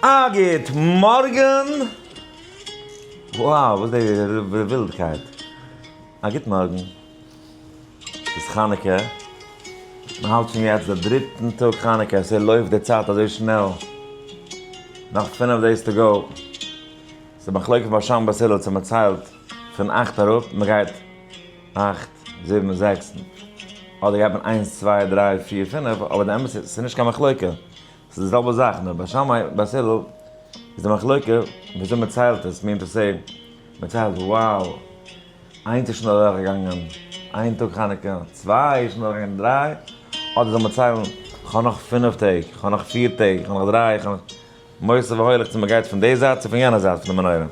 א גוט מארגן! Wow, וואס איז די ווילדקייט? א גוט מארגן. ס'איז חנוכה. מ'האלט שוין יעצט די דריטן טאג חנוכה, ס'לויפט די צייט אזוי שנעל. נאך פינף days to go. ס'איז מחלוקת בית שמאי בית הלל צו מ'ציילט פון אכט אראפ, מ'גייט אכט, זיבן, זעקס, אדער גייט מען איינס, צוויי, דריי, פיר, פינף, אבער די אמת איז ס'איז נישט קיין מחלוקה. ס'איז די זעלבע זאך, נאר בית שמאי בית הלל איז די מחלוקה וויאזוי מען ציילט עס, mean to say, מען ציילט wow, איינס איז שוין אדורך געגאנגען, איין טאג חנוכה, צוויי איז שוין אדורך געגאנגען, דריי, אדער זאל מען ציילן, כ'האב נאך פינף טעג, כ'האב נאך פיר טעג, כ'האב נאך דריי, כ'האב נאך, מוסיף והולך צו מען גייט פון די זייט צו פון יענע זייט פון די מנורה.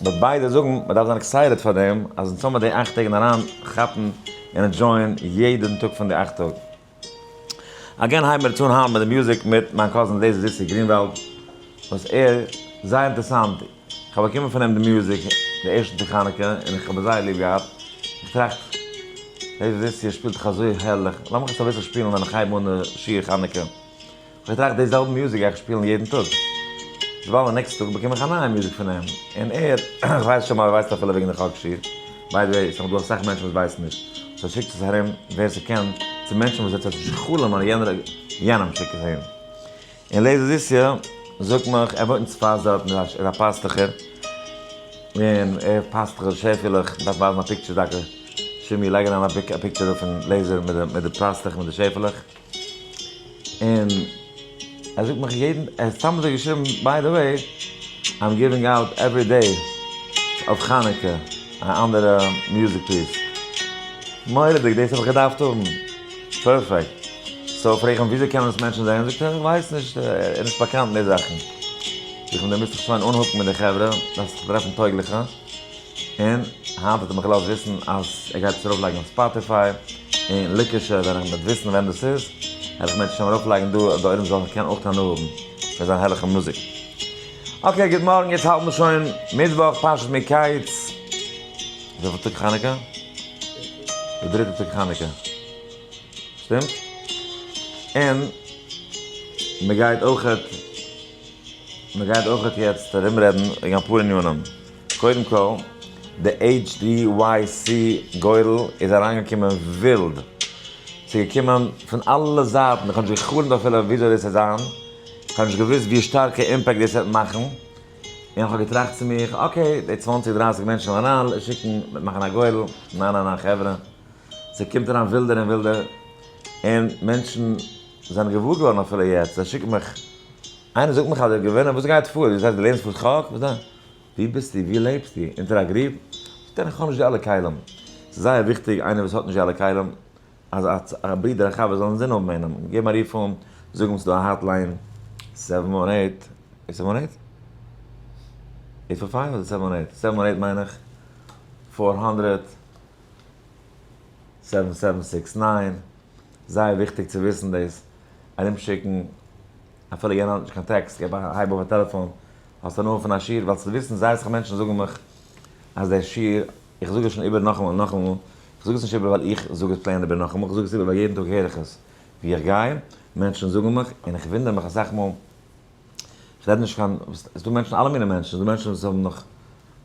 but ביידע זאגן מען דארף זיין excited פאר דעם, אז אונז האבן מיר די אכט טעג און אריין כאפן און enjoy ען יעדן טאג פון די אכט טאג. Again הייבן מיר אן היינט מיט די מוזיק מיט מיין cousin לעזער זיסי גרינוואלד וואס ער זייער אינטערסאנט איך האב באקומען פון אים די מוזיק די ערשטע טאג חנוכה און איך האב עס זייער ליב געהאט איך טראכט לעזער זיסי ער שפילט דאך אזוי הערליך לאמיך עס אביסל שפילן ווען איך הייב אן די שיעור חנוכה. איך טראכט די זעלבע מוזיק גיי איך שפילן יעדן טאג. דערווייל די נעקסטע טאג באקום איך א נייע מוזיק פון אים, און ער, איך ווייס נישט אויב ער ווייסט אפילו וועגן די חק שיר, by the way, ס'נאך דא אסאך מענטשן וואס ווייסן נישט, so שיקט עס ארום ווער ס'קען, צו מענטשן וואס עטס האט נישט חלום אז יענער, יענעם שיקט עס אהין. און לעזער זיסיא זאגט מיך, ער וואוינט אין צפת דארט, ער איז א פאסטוכער, און ער פאסטוכער שעפעלעך, מ'דארף ווייזן א picture טאקע, שימי לייג אריין א picture דא פון לעזער מיט די פאסטוך מיט די שעפעלעך. און ער זאגט מיך יעדן, ער האט סתם אזוי געשריבן by the way, I'm giving out every day אויף חנוכה א אנדערע music piece. מורא'דיג, דאס האב איך געדארפט האבן. Perfect. So פרעג איך אים וויאזוי קענען עס מענטשן זען, זאגט ער איך ווייס נישט, ער איז נישט באקאנט מיט די זאכן. זאג איך אים דו מוזט דיך שוין אנ hook ן מיט די חברה, דארפסט זיך טרעפן טויגליכע. און היינט האט ער מיך געלאזט וויסן אז ער גייט עס ארויפלייגן אויף Spotify, און ליקעשע ווען איך וועט וויסן ווען דאס איז, וועל איך מערצעשעם ארויפלייגן דא אז די עולם זאל קענען אויך הנאה האבן פון זיין הערליכע מוזיק. Okay, גוט מארגן, יעצט האלט מען שוין מיטוואך פרשת מקץ. וויפיל טאג חנוכה? די דריטע טאג חנוכה. שטימט? און מ'גייט אויכעט. מען גייט אויכעט יעצט ארום רעדן וועגן אפאר ענינים. קודם כל, די HDYC גורל איז אריינגעקומען ווילד. ס'איז געקומען פון אלע זייטן, איך האב נישט גע'חלומ'ט אפילו וויאזוי דאס וועט זיין, איך האב נישט געוואוסט ווי שטארקע impact דאס וועט מאכן, און איך האב געטראכט צו מיך, okay, די צוואנציג דרייסיג מענטשן וועלן אריין שיקן, מ'וועט מאכן א גורל, ניין ניין ניין חברה, ס'קומט אריין ווילדער און ווילדער, און מענטשן זענען געוואר געווארן אפילו יעצט, זיי שיקן מיך. איינער זאגט מיך אז ער האט געוואונען, וואס גייט פאר? דאס הייסט דו לערנסט פאר חק? וואס דען? ווי ביסטו? ווי לעבסטו? אונטער א גריב? זאגט ער איך האב נישט די אלע כלים. ס'איז זייער וויכטיג איינער וואס האט נישט די אלע כלים אז א ברודער א חבר זאל אינזין האבן איינעם, געבן א רוף אן, זאג אים ס'איז דא א hotline seven one eight, איז seven one eight? Eight four five אדער seven one eight? Seven one eight מיין איך, 400 7769, זייער וויכטיג צו וויסן דאס, ארומשיקן אפילו יענער האט נישט קיין טעקסט, געב א הייב אויף א טעלעפאן, האסט הנאה פון א שיעור, ווייל צו וויסן זייער סאך מענטשן זאגן מיך אז דער שיעור, איך זאג עס שוין איבער נאכאמאל און נאכאמאל, איך זאג עס נישט איבער ווייל איך זאג עס plain איבער נאכאמאל, איך זאג עס איבער ווייל יעדן טאג הער איך עס ווי איך גיי, מענטשן זאגן מיך, און איך וואונדער מיך אסאך מאל, איך רעד נישט קיין, עס איז דא מענטשן אלע מיני מענטשן, עס איז דא מענטשן וואס האבן נאך,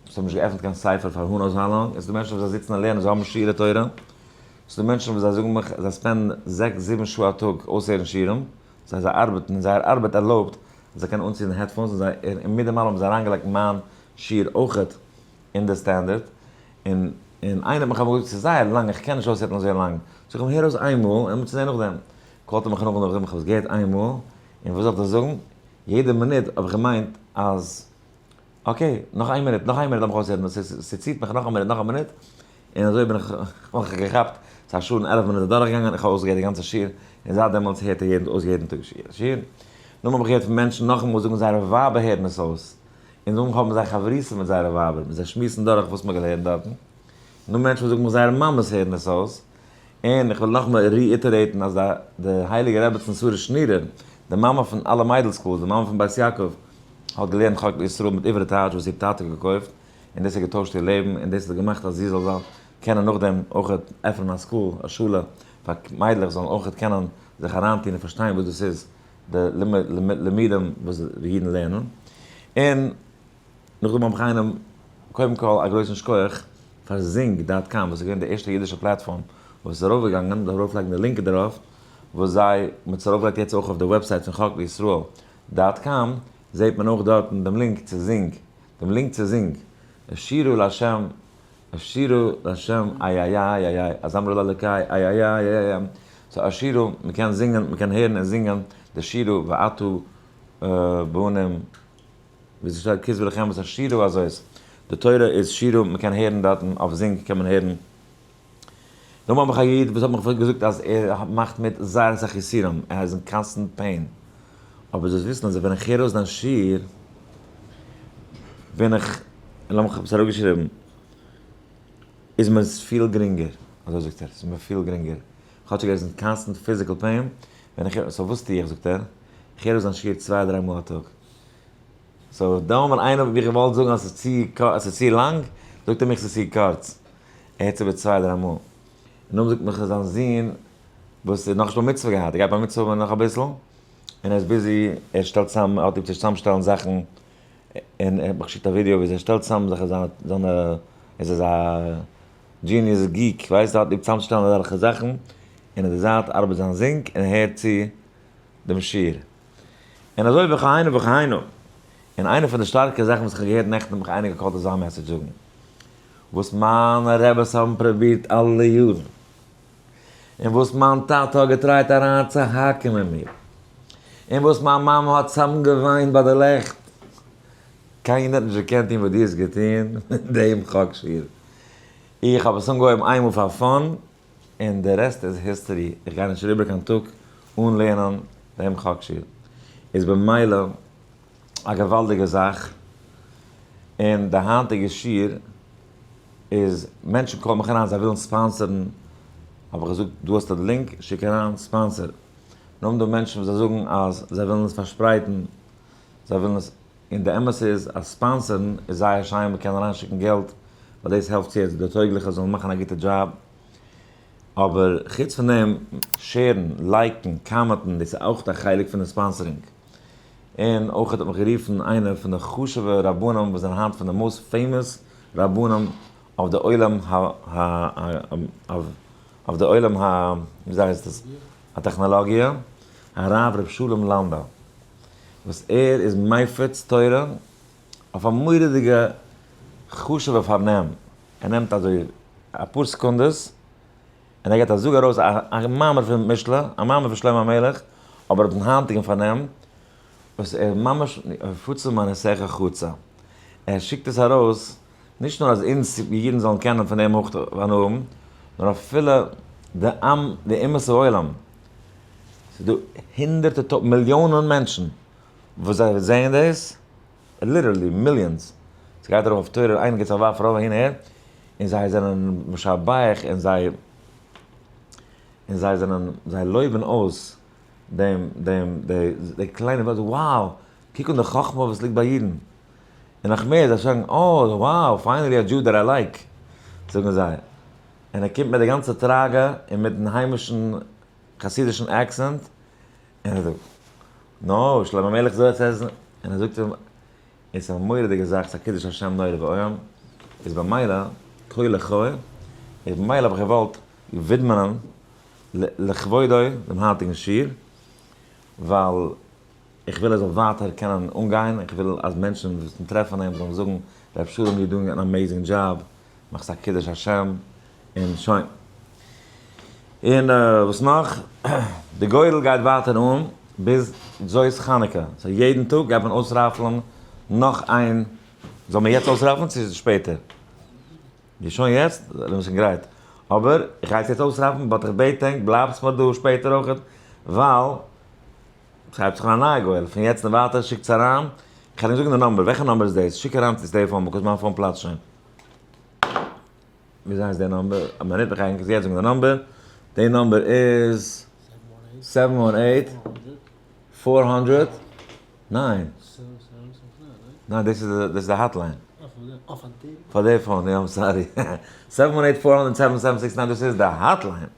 וואס האבן נישט געעפנט קיין ספר פאר who knows how long, עס איז דא מענטשן וואס זיי זיצן און לערנען, זיי האבן שיעורי תורה, עס איז דא מענטשן וואס זיי זאגן מיך, זיי spend ן זעקס זיבן שעה א טאג אויסהערן שיעורים, זיי זיי ארבעטן און זייער ארבעט ערלויבט אז זיי קענען אנציען headphones און זיי און מיט דעם אלעם האבן זיי אריינגעלייגט מיין שיעור אויכעט אין די standard און און איינער האט מיך אמאל געזאגט ס'איז זייער לאנג איך קען נישט אויסהערן אזוי לאנג זאג איך אים הער אויס איין מאל און מ'וועט זען נאכדעם call ט ער מיך נאך נאכדעם איך האב עס געהערט איין מאל און וואס זאל איך דיר זאגן יעדע מינוט האב איך געמיינט אז okay, נאך איין מינוט, נאך איין מינוט לאמיך אויסהערן, ס'ציט מיך נאך א מינוט, נאך א מינוט, און אזוי בין איך, האב איך געכאפט, ס'איז א שעה און 11 מינוט אדורכגעגאנגען, איך האב אויסגעהערט די גאנצע שיעור, און זייט דעמאלטס הערט ער יעדן אויס יעדן טאג שיעור. נאכדעם האב איך געהערט פון מענטשן נאכאמאל זאגן זייערע ווייבער הערן עס אויס, און נאכדעם האבן זיי חברותא מיט זייערע ווייבער, און זיי שמועסן דורך וואס מ'האט געלערנט דארטן, נאך מענטשן וואס זאגן מיך זייערע מאמעס הערן עס אויס, און איך וויל נאכאמאל reiterate ן אז די הייליגע רעבעצן שרה שנירער, די מאמע פון אלע מיידל schools, די מאמע פון בית יעקב, האט געלערנט חק לישראל מיט עברי טייטש וואס איר טאטע האט געקויפט, און דאס האט געטוישט איר לעבן, און דאס האט געמאכט אז זי זאל זיין קענען נאכדעם אויך עפענען א school, א שולע, פאר מיידלעך זאלן אויך קענען זיך אריינטון און פארשטיין וואס דאס איז. די לימודים וואס די אידן לערנען. און נאכדעם האב איך איינעם, קודם כל א גרויסן שכוח פאר Zing dot com וואס איז געווען די ערשטע אידישע platform וואס איז ארויפגעגאנגען, מ'דארף ארויפלייגן די link דערויף, וואס זיי, מ'האט עס ארויפגעלייגט יעצט אויך אויף די website פון חק לישראל dot com, זעט מען אויך דארטן דעם link צו Zing, דעם link צו Zing, אשירה להשם, אשירה להשם איי איי איי איי איי, אזמרה לאלקי איי איי איי איי איי, so אשירה, מ'קען זינגען, מ'קען הערן און זינגען די שירה ועתה בנים, ווי ס'שטייט כתבו לכם את השירה הזאת, די תורה איז שירה, מ'קען הערן דארטן, אויף Zing קען מען הערן. נאכדעם האב איך א איד וואס האט מיך געזאגט אז ער מאכט מיט זייער אסאך יסורים, ער איז אין constant pain, אבער זאלסט וויסן אז ווען איך הער אויס דיין שיעור בין איך, לאמיך עפעס אראפגעשריבן, איז מיר עס פיל גרינגער, אזוי זאגט ער, ס'איז מיר פיל גרינגער, כאטשיג ער איז אין constant physical pain, ווען איך הער, so וואס טו איך זאגט ער, איך הער אויס דיין שיעור צוויי דריי מאל א טאג. so דאן ווען איינער האט מיך געוואלט זאגן אז ס'איז צו לאנג, זאגט ער מיך ס'איז צו קורץ. ער הערט עס איבער צוויי דריי מאל. און נאכדעם זאגט מיך זיין זון וואס איז נאכנישט בר מצוה געהאט, ער גייט בר מצוה האבן נאך אביסל, און ער איז busy, ער שטעלט צאם, ער האט ליב צו צאמשטעלן זאכן, און ער האט מיך געשיקט א ווידיאו ווי ער שטעלט צאם זיך זיינע, זיינע, ער איז אזא genius geek, ווייסט, ער האט ליב צאמצושטעלן אזעלכע זאכן, און אין די זייט ארבעט זיין זון און הערט צו דעם שיעור. און אזוי וכהנה וכהנה. און איינע פון די שטארקע זאכן וואס איך האב געהערט נעכטן האט מיך איינער גע call ט אזא message זאגן וואס מיינע רעבעס האבן פרובירט אלע יארן, און וואס מיין טאטע האט גע try ט אריינצוהאקן אין מיר, און וואס מיין מאמע האט צאמגעוויינט ביי די לעכט, קיינער האט נישט געקענט טון וואס דו האסט געטון מיט דעם חק שיעור. איך האב עס אנגעהויבן איינמאל פאר fun, און די rest איז history, איך גיי נישט אריבער קיין טאג אן לערנען דעם חק שיעור, איז במילא א געוואלדיגע זאך, און די היינטיגע שיעור איז, מענטשן call ן מיך אריין זיי ווילן sponsor ן, האב איך געזאגט דא האסטו די link שיק אריין sponsor, נאכדעם דא מענטשן וואס זיי זאגן אז זיי ווילן עס פארשפרייטן, זיי ווילן עס, און די אמת איז אז sponsor ן איז זייער שיין, מען קען אריינשיקן געלט, ווייל דאס העלפט צו אז די טויגליכע זאלן מאכן א גוטע דזשאב, אבער חוץ פון דעם, share ן, like ן, comment ן, דאס איז אויך א חלק פון די sponsoring. און אויך האט מיך גערופן איינער פון די חשוב'ע רבנים וואס זענען היינט פון די most famous רבנים אויף די עולם ה ה אויף די עולם ה וויאזוי הייסט עס? הטעכנאלאגיע, הרב ר' שלום לאנדא, וואס ער איז מפיץ תורה אויף א מורא'דיגע חשוב'ע פארנעם, ער נעמט אזוי אפאר סעקונדעס און ער געבט א זאג ארויס א מאמר פון משלי, א מאמר פון שלמה המלך, אבער אויפן היינטיגן פארנעם, וואס ער ממש הפצה מעשיך חוצה, ער שיקט עס ארויס, נישט נאר אז אונז אידן זאלן קענען פון דעם אויך הנאה האבן, נאר אפילו די עם, די אומות העולם, ס'איז דא הונדערטער מיליאנען מענטשן וואס זיי זעען דאס, literally millions, ס'גייט ארויף אויף טוויטער איינער גיבט זיך א ווארף ארויף אהין אהער, און זיי זענען משבח און זיי און זיי זענען זיי לויבן אויס דעם דעם די קליינע וועלט, wow קוק אן די חכמה וואס ליגט ביי אידן, און נאך מער זיי זאגן oh wow finally a Jew that I like זאגן זיי, און ער קומט מיט די גאנצע טראגע און מיטן היימישן חסידישן accent, און ער זאגט, נו, שלמה המלך זאגט עס, און ער זאגט אים, עס איז א מורא'דיגע זאך, ס'איז א קידוש השם נורא ואיום, איז במילא, כה לחי, איז במילא האב איך געוואלט ווידמענען לכבודו דעם היינטיגן שיעור, ווייל איך וויל ער זאל ווייטער קענען אנגיין, איך וויל אז מענטשן וואס טרעפן אים זאלן זאגן, ר' שלום you're doing an amazing job, מאכסט א קידוש השם, און שוין. און וואס נאך? די גורל גייט ווייטער אן ביז זאת חנוכה, so יעדן טאג גייט מען אויסרייפלען נאך איין, זאל מען יעצט אויסרייפלען צו שפעטער? די שוין יעצט? זענען מיר שוין גרייט. אבער איך גיי עס יעצט אויסרייפלען but איך בעט ענק בלייבטס מיר דא שפעטער אויכעט, ווייל ס'הייבט זיך אן א נייע גורל, פון יעצט און ווייטער שיקטס אריין, איך וועל ענק זאגן די number, וועלכע number איז דאס? שיק אריין צו די phone because מיין phone פלאצט שוין. וויאזוי הייסט די number? א מינוט איך גיי ענק יעצט זאגן די number, די number איז seven one eight four hundred ניין ניין דאס איז דאס איז די hotline פאר די phone יא I'm sorry seven one eight four hundred seven seven six nine דאס איז די hotline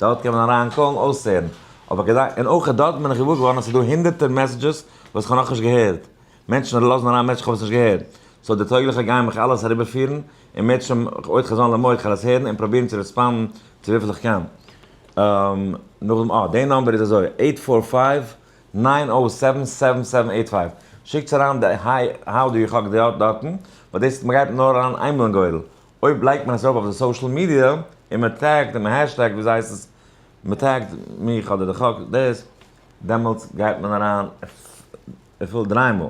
דארט קען מען אריין call ן אויסהערן. אבער כדאי, און אויך דארט בין איך געוואר געווארן אז ס'איז דא הונדערטער messages וואס כ'האב נאכנישט געהערט, מענטשן לאזן אריין messages כ'האב עס נישט געהערט, so די טויגליכע גייען מיך אלעס אריבערפירן, און מערצעשעם עוד חזון למועד כ'על עס הערן און פרובירן צו respond ן צו וויפיל איך קען. נאכדעם אה, די number איז אזוי, eight four five nine o seven seven seven eight five, שיקטס אריין די how do you חק דארטן, ווייל דאס מ'גייט נאר אריין איינמאל אין גורל, אויב לייגט מען עס ארויף אויף די social media און מען tag ט און מען hashtag ט וויאזוי הייסט עס מען tag ט מיך אדער די חק דאס דעמאלטס גייט מען אריין אפילו דריי מאל,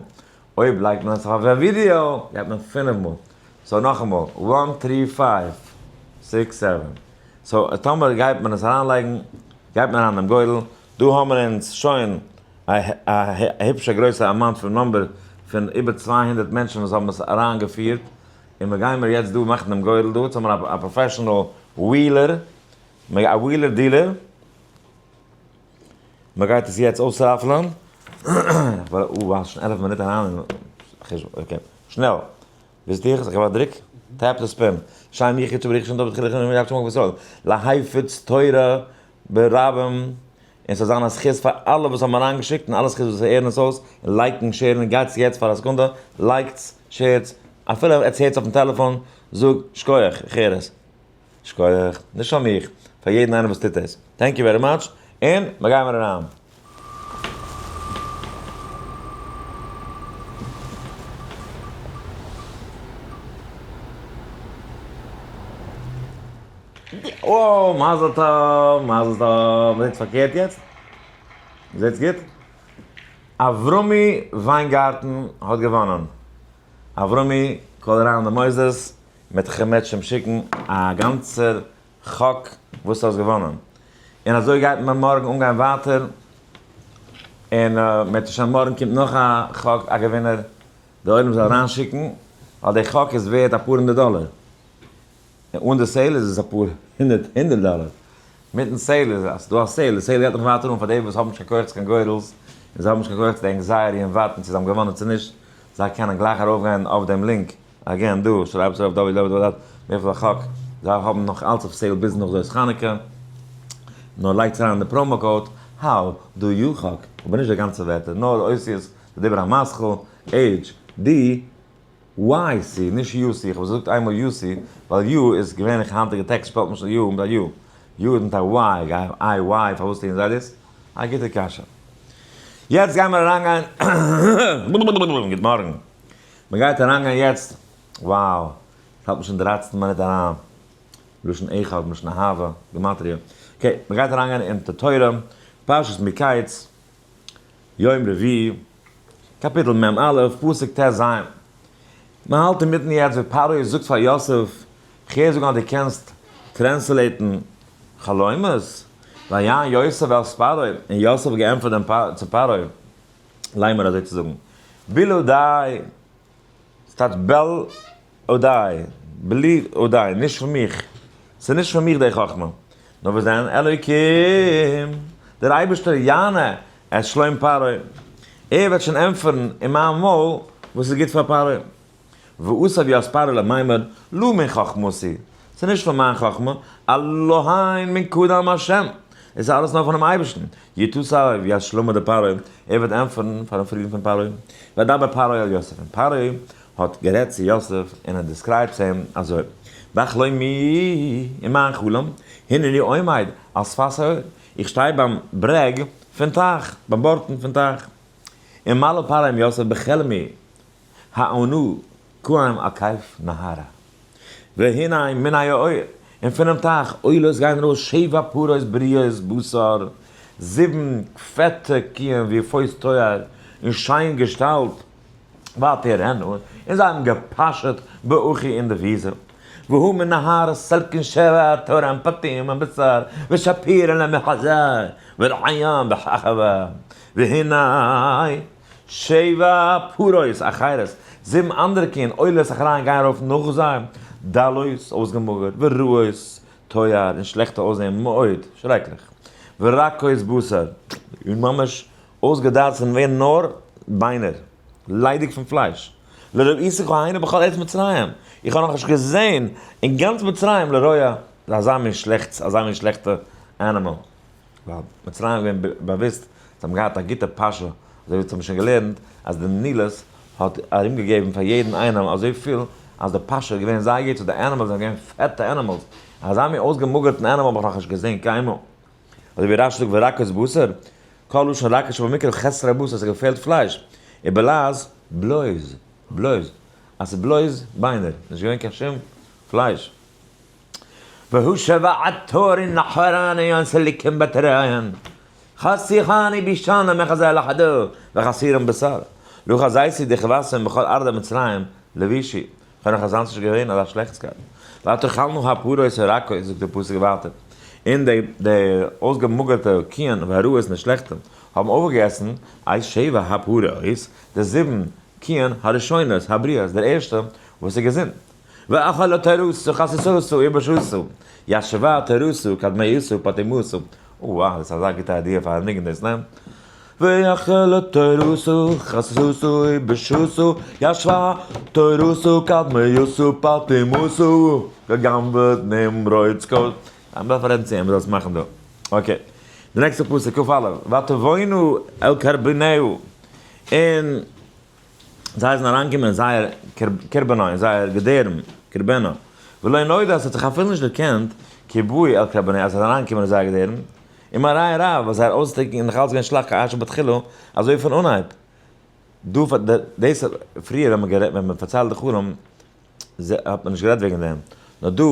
אויב לייגט מען עס אויף א ווידיאו גייט מען פינף מאל, so נאכאמאל one three five six seven, so טאמער גייט מען עס אריינלייגן גייט מען אריין דעם גורל, דא האבן אונז שוין א היפשע גרויסע amount פון number פון איבער 200 מענטשן וואס האבן עס אריינגעפירט, און מיר גיימער יעצט דא מאכן דעם גורל דא, יעצט האבן מיר א professional wheeler, א wheeler dealer, מען גייט עס יעצט אויסראפלען, וואו, שוין 11 מינוט אריין אין חשבון, okay, שנעל, וויסט איר, איך געב א דריק, tap to spin, שיין מיך יצא בריך שם דוד חילך און יעקב שמואל ישראל, להפיץ תורה ברבים, און ס'זאל זיין א זכות פאר אלע וואס האבן אריינגעשיקט און אלע זכות וואס הערן עס אויס, און like ן, share ן, גייטס יעצט פאר א סעקונדע, like טס, share טס, אפילו עטס הערטס אויפן טעלעפאן, זאג, שקויעך, איך הער עס. שקויעך, נישט פאר מיך, פאר יעדן איינעם וואס טוט עס. thank you very much, און מ'גיימער אריין. אוי, מזל טוב, מזל טוב. מ'זעט פארקערט יעצט? מ'זעטס גוט? אברומי וויינגארטן האט געוואנען. אברומי, call אריין די מוסדות, מ'וועט דיך אי"ה שיקן א גאנצער חק וואס האסט געוואנען. און אזוי גייט מען מארגן אנגיין ווייטער, און מ'וועט מארגן קומט נאך א חק א געווינער, די עולם זאל אריינשיקן, ווייל די חק איז ווערד אפאר הונדערט דאלער. און אן די sale איז עס אפאר הונדערט הונדערט דאלער. מיטן sale איז אז ס'דא א sale, די sale גייט נאך ווייטער אן פאר די וואס האבן נישט קיין כח צו קיין גורל'ס, און זיי האבן נישט קיין כח צו די anxiety און ווארטן צו זיי האבן געוואנען צו נישט, זיי קענען גלייך ארויפגיין אויף דעם link, again דא, שרייבטס ארויף www dot וויפיל א חק, זיי האבן נאך אלץ אויף sale ביז נאך זאת חנוכה, נאר לייגטס אריין די promo code how do you חק, אבער נישט די גאנצע ווערטער, נאר די אותיות, די דיבור המתחיל, H, D, YC, נישט UC, איך האב געזאגט איינמאל UC, ווייל U איז געווענליך היינטיגע טעקסט spell ט מען שוין U מיט א U, U איז מיט א Y, גיי I Y, פארוואס טוען זיי דאס? א גוטע קשיא. יעצט גיימער אריינגיין, גוט מארגן, מען גייט אריינגיין יעצט, wow, עס האלט מיר שוין 13 מינוט אריין, לשון אחד, לשון אהבה, גמטריא, okay, מען גייט אריינגיין אין די תורה, פרשת מקץ, יום רביעי, קאפיטל מ"א, פסוק ט"ז. מען האלט אינמיטן יעצט ווי פרעה זאגט פאר יוסף, כ'הער זאגן אז דו קענסט translate ן חלומות, ויען יוסף אל פרעה, און יוסף האט געענטפערט דעם צו פרעה, לאמר אזוי צו זאגן, בלעדי, ס'טייטש בעל אודאי, בלי אודאי, נישט פון מיך, ס'איז נישט פון מיך די חכמה, נאר וואס דען, אלוקים, דער אייבערשטער יענה את שלום פרעה, ער וועט שוין ענטפערן אין מיין מויל וואס איז גוט פאר פרעה. ואסב ית פרעה למימר, לא מן חכמתי, ס'איז נישט פון מיין חכמה, אלהין מן קדם השם, עס איז אלעס נאר פונעם אייבערשטן, יתוסף ית שלמה דפרעה, ער וועט ענטפערן פארן פרידן פון פרעה, וידבר פרעה אל יוסף, און פרעה האט גערעדט צו יוסף און ער describe ט צו אים אזוי, בחלומי, אין מיין חלום, הנני עומד על שפת היאור, איך שטיי ביים ברעג פון טייך, ביים בארטן פון טייך, ומלל פרעה עם יוסף בחלמי האנו קאים על כף נהרא. והנה מן היאור, און פונעם טייך עולות גייען ארויס שבע פרות בריאות בשר, זיבן פעטע קיען ויפות תואר, און שיין געשטאלט, ותרעינה, און זיי האבן געפאשעט באחי אין די וויזע. והוא מנהר סלקין שבע תורם פתים בשר, ושפירן למחזה, ולעין בחכבה. והנה שבע פרות אחרות, זיבן אנדערע קיען עולות אחריהן גייען ארויף נאך זיי, דלות, אויסגעמאגערט, ורעות תואר, און שלעכטע אויסזען מאוד, שרעקליך, ורקות בשר, און ממש אויסגעדארט און ווערן נאר ביינער, ליידיג פון פלייש. לא ראיתי כהנה בכל ארץ מצרים, איך האב נאכנישט געזען אין גאנץ מצרים לרועה אזא מין שלעכטס, אזא מין שלעכטע animal. ווייל מצרים איז געווען באוויסט, זיי האבן געהאט א גוטע פאשע, אזוי ווי אונז האבן שוין געלערנט אז די נילוס האט ארומגעגעבן פאר יעדן איינעם אזויפיל אז די פאשע איז געווען זייער גוט, so די animals זענען געווען פעטע animals, אזא מין אויסגעמאגערטן animal האב איך נאכנישט געזען קיינמאל. אזוי ווי רש"י זאגט ורקות בשר, כל לשון רקות שבמקרא חסרי בשר, עס האט געפעלט פלייש, ובלעז בלויז, בלויז, אז ס'איז בלויז ביינער, נישט געווען קיין שום פלייש. והוא שבע תורין אחורנין סליקים בתריהן, חסיכני בישנה מחזה לחדו וחסירן בשר, לא חזיתי דכווסם בכל ארדע מצרים לבישי, כ'האב נאך אזאנס נישט געזען אזא שלעכטסקייט. ותאכלנה הפרות הרכות זאגט דער פסוק ווייטער, און די די אויסגעמאגערטע קיען והרעות און די שלעכטע האבן אויפגעגעסן את שבע הפרות, די זיבן קיען הראשונות הבריאות, דער ערשטע וואס איז געזונט. ואכלה תורתו חסיסתו ובישתו, ישבה תורתו קדמיותו פטימותו. אוי וואו, דאס איז אזא גוטע idea פאר א ניגון דאס, ניין? ואכלה תורתו חסיסתו ובישתו, ישבה תורתו קדמיותו פטימותו, גע'גנב'עט נמרוד'ס קויל. מ'דארף רעדן צו אים, מ'זאל עס מאכן דא. okay. די נעקסטע פסוק, כ"א, ותבאנה אל קרבנה, און זיי זענען אריינגעקומען אין זייער קרבנה, אין זייער געדערעם, קרבנה, ולא נודע, עס האט זיך אפילו נישט דערקענט, כי באו אל קרבנה, אז זיי זענען אריינגעקומען אין זייער געדערעם, און מראה רב, אז זייער אויסדרוק איז נאך אלץ געווען שלעכט כאשר בתחילה, אזוי ווי פון אנהייב. דא פאר דאס פריער ווען מען גערעדט ווען מען פארציילט די חלום, האט מען נישט גערעדט וועגן דעם, נאר דא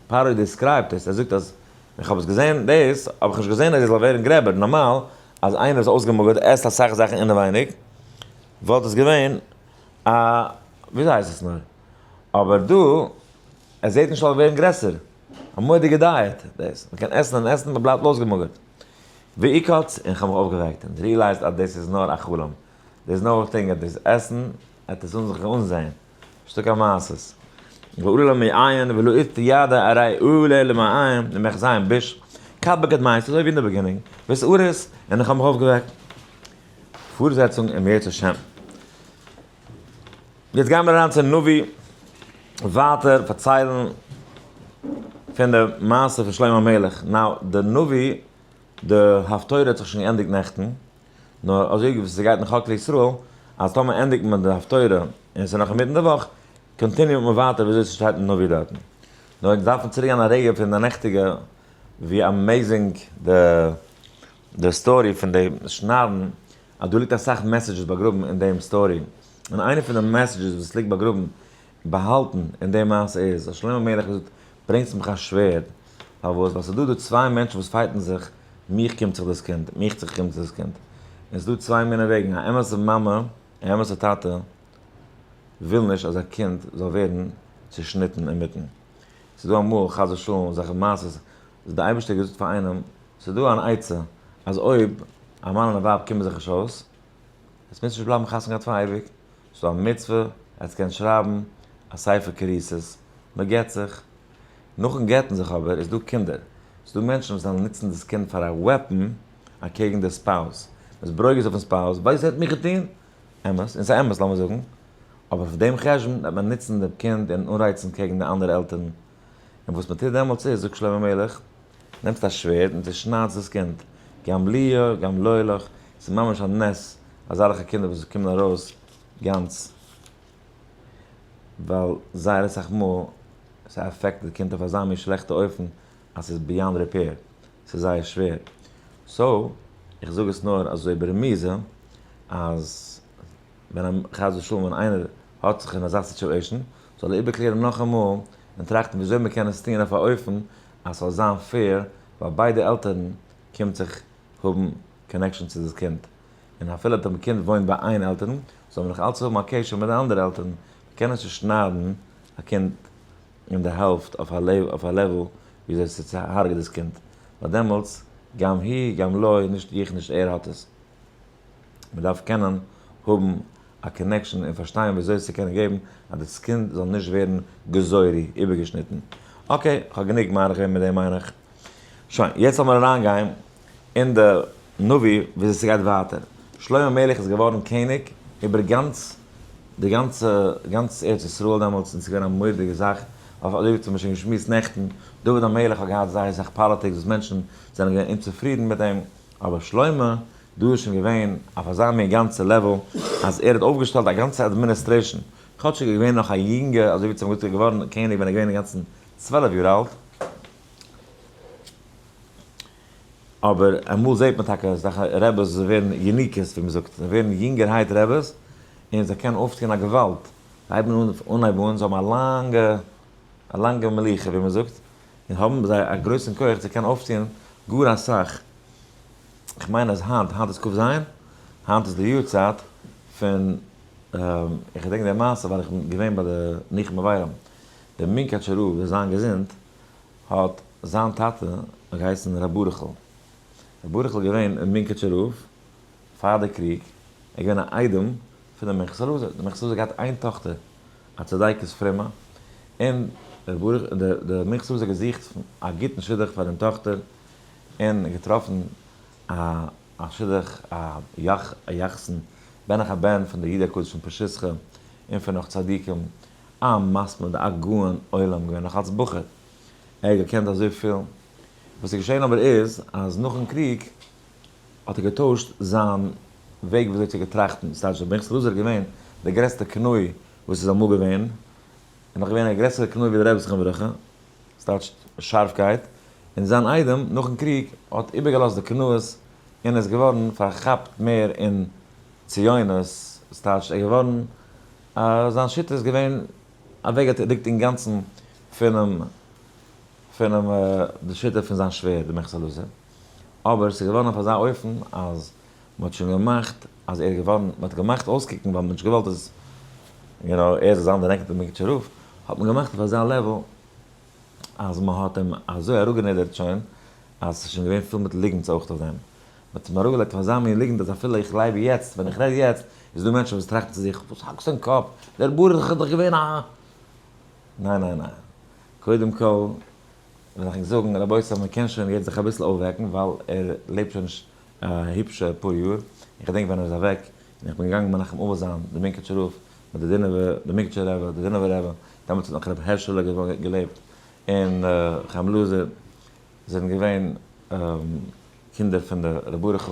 פרעה describe ט עס, ער זאגט אז ווען כ'האב עס געזען דאס, האב איך נישט געזען אז עס זאל ווערן גרעבער, נארמאל אז איינער איז אויסגעמאגערט עסט אסאך זאכן אינעווייניג, וואלט עס געווען א, וויאזוי הייסט עס נאר, אבער דא, עס זעט נישט אויס ווערן גרעסער, א מורא'דיגע diet דאס, מען קען עסן און עסן, מען בלייבט אויסגעמאגערט. ואיקץ, און כ'האב מיך אויפגעוועקט און realized אז דאס איז נאר א חלום, דער איז no thing אז דאס עסן עט עס אן זיך אנזען, נישטא קיין מעשות. ועולה למעיין ולא איתתי ידע ארי עולה למעיין למחזיין ביש, כבקת מייסט אזוי ווי אין די beginning, וסערות, און איך האב מיך אויפגעוועקט. פארזעצונג אם ירצה השם. יעצט גייען מיר אריין צום נביא ווייטער פארציילן פון די מעשה פון שלמה המלך. now די נביא, די הפטורה האט זיך שוין געענדיגט נעכטן, נאר אזוי ווי ס'גייט אין חק לישראל אז טאמער ענדיגט מען די הפטורה און ס'איז נאך אינמיטן די וואך, continue ט מען ווייטער וויאזוי ס'שטייט אין נביא דארטן. נאר אונז דארפן צוריק גיין א רגע פון די נעכטיגע ווי amazing די די story פון די שניידן אז דא ליגט אסאך messages באגראבן אין דעם story, און איינע פון די messages וואס ליגט באגראבן באהאלטן אין די מעשה איז אז שלמה המלך האט געזאגט ברענגטס מיך א שווערד, פארוואס? ווייל ס'איז דא דא צוויי מענטשן וואס fight ן זיך, מיך קומט זיך דאס קינד, מיך זיך קומט זיך דאס קינד, און ס'איז דא צוויי מיני וועגן, א אמת'ע מאמע, א אמת'ע טאטע וויל נישט אז א קינד זאל ווערן צושניטן אינמיטן, ס'איז דא אמאל חס ושלום אזעלכע מעשות וואס די אייבערשטער האט געזאגט פאר איינעם, ס'איז דא אן עצה אז אויב א מאן און א ווייב קומען זיך נישט אויס, עס מוז נישט בלייבן חתונה געהאט פאר אייביג, ס'איז דא א מצוה, עטס קענט שרייבן א ספר כריתות, מען גט זיך, נאכן גט'ן זיך אבער איז דא קינדער, ס'איז דא מענטשן וואס וועלן נוצן דאס קינד פאר א weapon אקעגן די spouse, מען איז ברוגז אויפן spouse, ווייסט ער האט מיך געטון, אמת, און ס'איז אמת לאמיר זאגן, אבער אויף דעם חשבון וועט מען נוצן די קינד און אנרייצן קעגן די אנדערע עלטערן, און וואס מען טוט דעמאלטס איז, זאגט שלמה המלך, נעמסט א שווערד און צעשניידסט דאס קינד, גם לי גם לא לך, ס'איז ממש א נס אזעלכע קינדער וואס קומען ארויס גאנץ, ווייל זייער אסאך מאל ס' affect די קינד אויף אזא מין שלעכטע אופן אז ס'איז beyond repair, ס'איז זייער שווער. so, איך זאג עס נאר אזוי ברמיזה, אז ווען א חס ושלום ווען איינער האט זיך אין אזא situation, זאל ער איבערקלערן נאכאמאל און טראכטן וויאזוי מ'קען עס טון אויף א אופן אז ס'זאל זיין fair, ווייל ביידע עלטערן קומט זיך האבן connection צו דאס קינד, און אפילו אויב די קינד וואוינט ביי איין עלטערן, זאל מען נאך אלץ האבן א קשר מיט די אנדערע עלטערן, מ'קען נישט צושניידן א קינד אין די העלפט אויף א level וויאזוי ס'צוהרג'ט דאס קינד, ווייל דעמאלטס גם היא גם לא, נישט איך נישט ער האט עס. מ'דארף קענען האבן א connection און פארשטיין וויאזוי עס צו קענען געבן אז דאס קינד זאל נישט ווערן גזורי, איבערגעשניטן. okay, כ'האב גענוג מאריך געווען מיט דעם מיין איך. שוין, יעצט לאמיר אריינגיין אין די נביא וויאזוי ס'גייט ווייטער. שלמה המלך איז געווארן קעניג איבער גאנץ די גאנצע גאנץ ארץ ישראל דעמאלטס און ס'איז געווען א מורא'דיגע זאך. אויף אזוי ווי מ'האט שוין געשמועסט נעכטן, דוד המלך האט געהאט זייער סאך politics וואס מענטשן זענען געווען אומצופרידן מיט אים, אבער שלמה דא איז שוין געווען אויף אזא מין גאנצע level אז ער האט אויפגעשטעלט א גאנצע administration, כאטש ער איז געווען נאך א יונגע, אזוי ווי צום גוט איז געווארן קעניג ווען ער איז געווען אינגאנצן 12 יאר אלט. אבער אמאל זעט מען טאקע אזעלכע רעבעס זיי ווערן יניקות ווי מען זאגט, זיי ווערן יונגערהייט רעבעס און זיי קענען אויפטון א געוואלד, זיי הייבן אן אנהייב אן, זיי האבן א לאנגע א לאנגע מלוכה ווי מען זאגט, און האבן זיי א גרויסן כח צו קענען אויפטון גאר אסאך, איך מיין אז היינט, היינט איז כ"ז, היינט איז די יארצייט פון, איך געדענק די מעשה ווייל איך בין געווען ביי די ניחום אברים, דער מונקאטשער רב זאל זיין געזונט האט זיין טאטע געהייסן ר' ברוכ'ל. ר' ברוכ'ל איז געווען אין מונקאטשער רב פאר די קריג, ער איז געווען א איידעם פון דעם מנחת אלעזר, דער מנחת אלעזר האט געהאט איין טאכטער א צדיקת פרומע, און ר' ברוך דער מנחת אלעזר האט געזוכט א גוטן שידוך פאר דעם טאכטער, און געטראפן א א שידוך א יח א יחסן בן אחר בן פון דער איד הקדוש פון פשיסחא און פון נאך צדיקים, א מתמיד א גאון עולם געווען נאך אלס בחור, ער האט געקענט אזויפיל, וואס איז געשען אבער איז אז נאכן קריג האט ער געטוישט זיין וועג וויאזוי צו געטראכטן, ס'טייטש רבי פנחס אלעזר איז געווען דער גרעסטער קנאי וואס איז אמאל געווען, און נאך געווען א גרעסערע קנאי ווי דער רבי זכרונו לברכה, ס'טייטש שארפקייט, און זיין איידעם נאכן קריג האט איבערגעלאזט די קנאות און איז געווארן פארכאפט מער אין ציונות, ס'טייטש ער איז געווארן א זיין שיטה איז געווען אוועקגערוקט אינגאנצן פונעם פונעם די שיטה פון זיין שווער די מנחת אלעזר, אבער ס'איז געווארן אויף אזא אופן אז מ'האט שוין געמאכט אז ער איז געווארן, מ'האט געמאכט אויסקוקן ווייל מ'האט נישט געוואלט אז you know ער זאל זיין די נעקסטע מונקאטשער רב, האט מען געמאכט אויף אזא level אז מ'האט אים אזוי אראפגענידערט שוין אז ס'איז שוין געווען פול מיט ליגנטס אויך אויף דעם. מ'האט אים אראפגעלייגט אויף אזא מין ליגנט אז אפילו איך גלייב יעצט, ווען איך רעד יעצט, איז דא מענטשן וואס טראכטן צו זיך, וואס האקסטו אין קאפ? דער ברוך איז דאך געווען א. ניין ניין ניין. קודם כל וויל איך ענק זאגן, רבותי מען קען שוין יעצט זיך אביסל אויפוועקן ווייל ער לעבט שוין נישט א היפשע פאר יאר, איך געדענק ווען ער איז אוועק און איך בין געגאנגען מנחם אבל זיין די מונקאטשער רב מיט די דינוב'ער, די מונקאטשער רבי, די דינוב'ער רבי, דעמאלטס האט נאך רבי הערשעלע געלעבט און חיים אלעזר זענען געווען קינדער פון די ר' ברוכ'ל,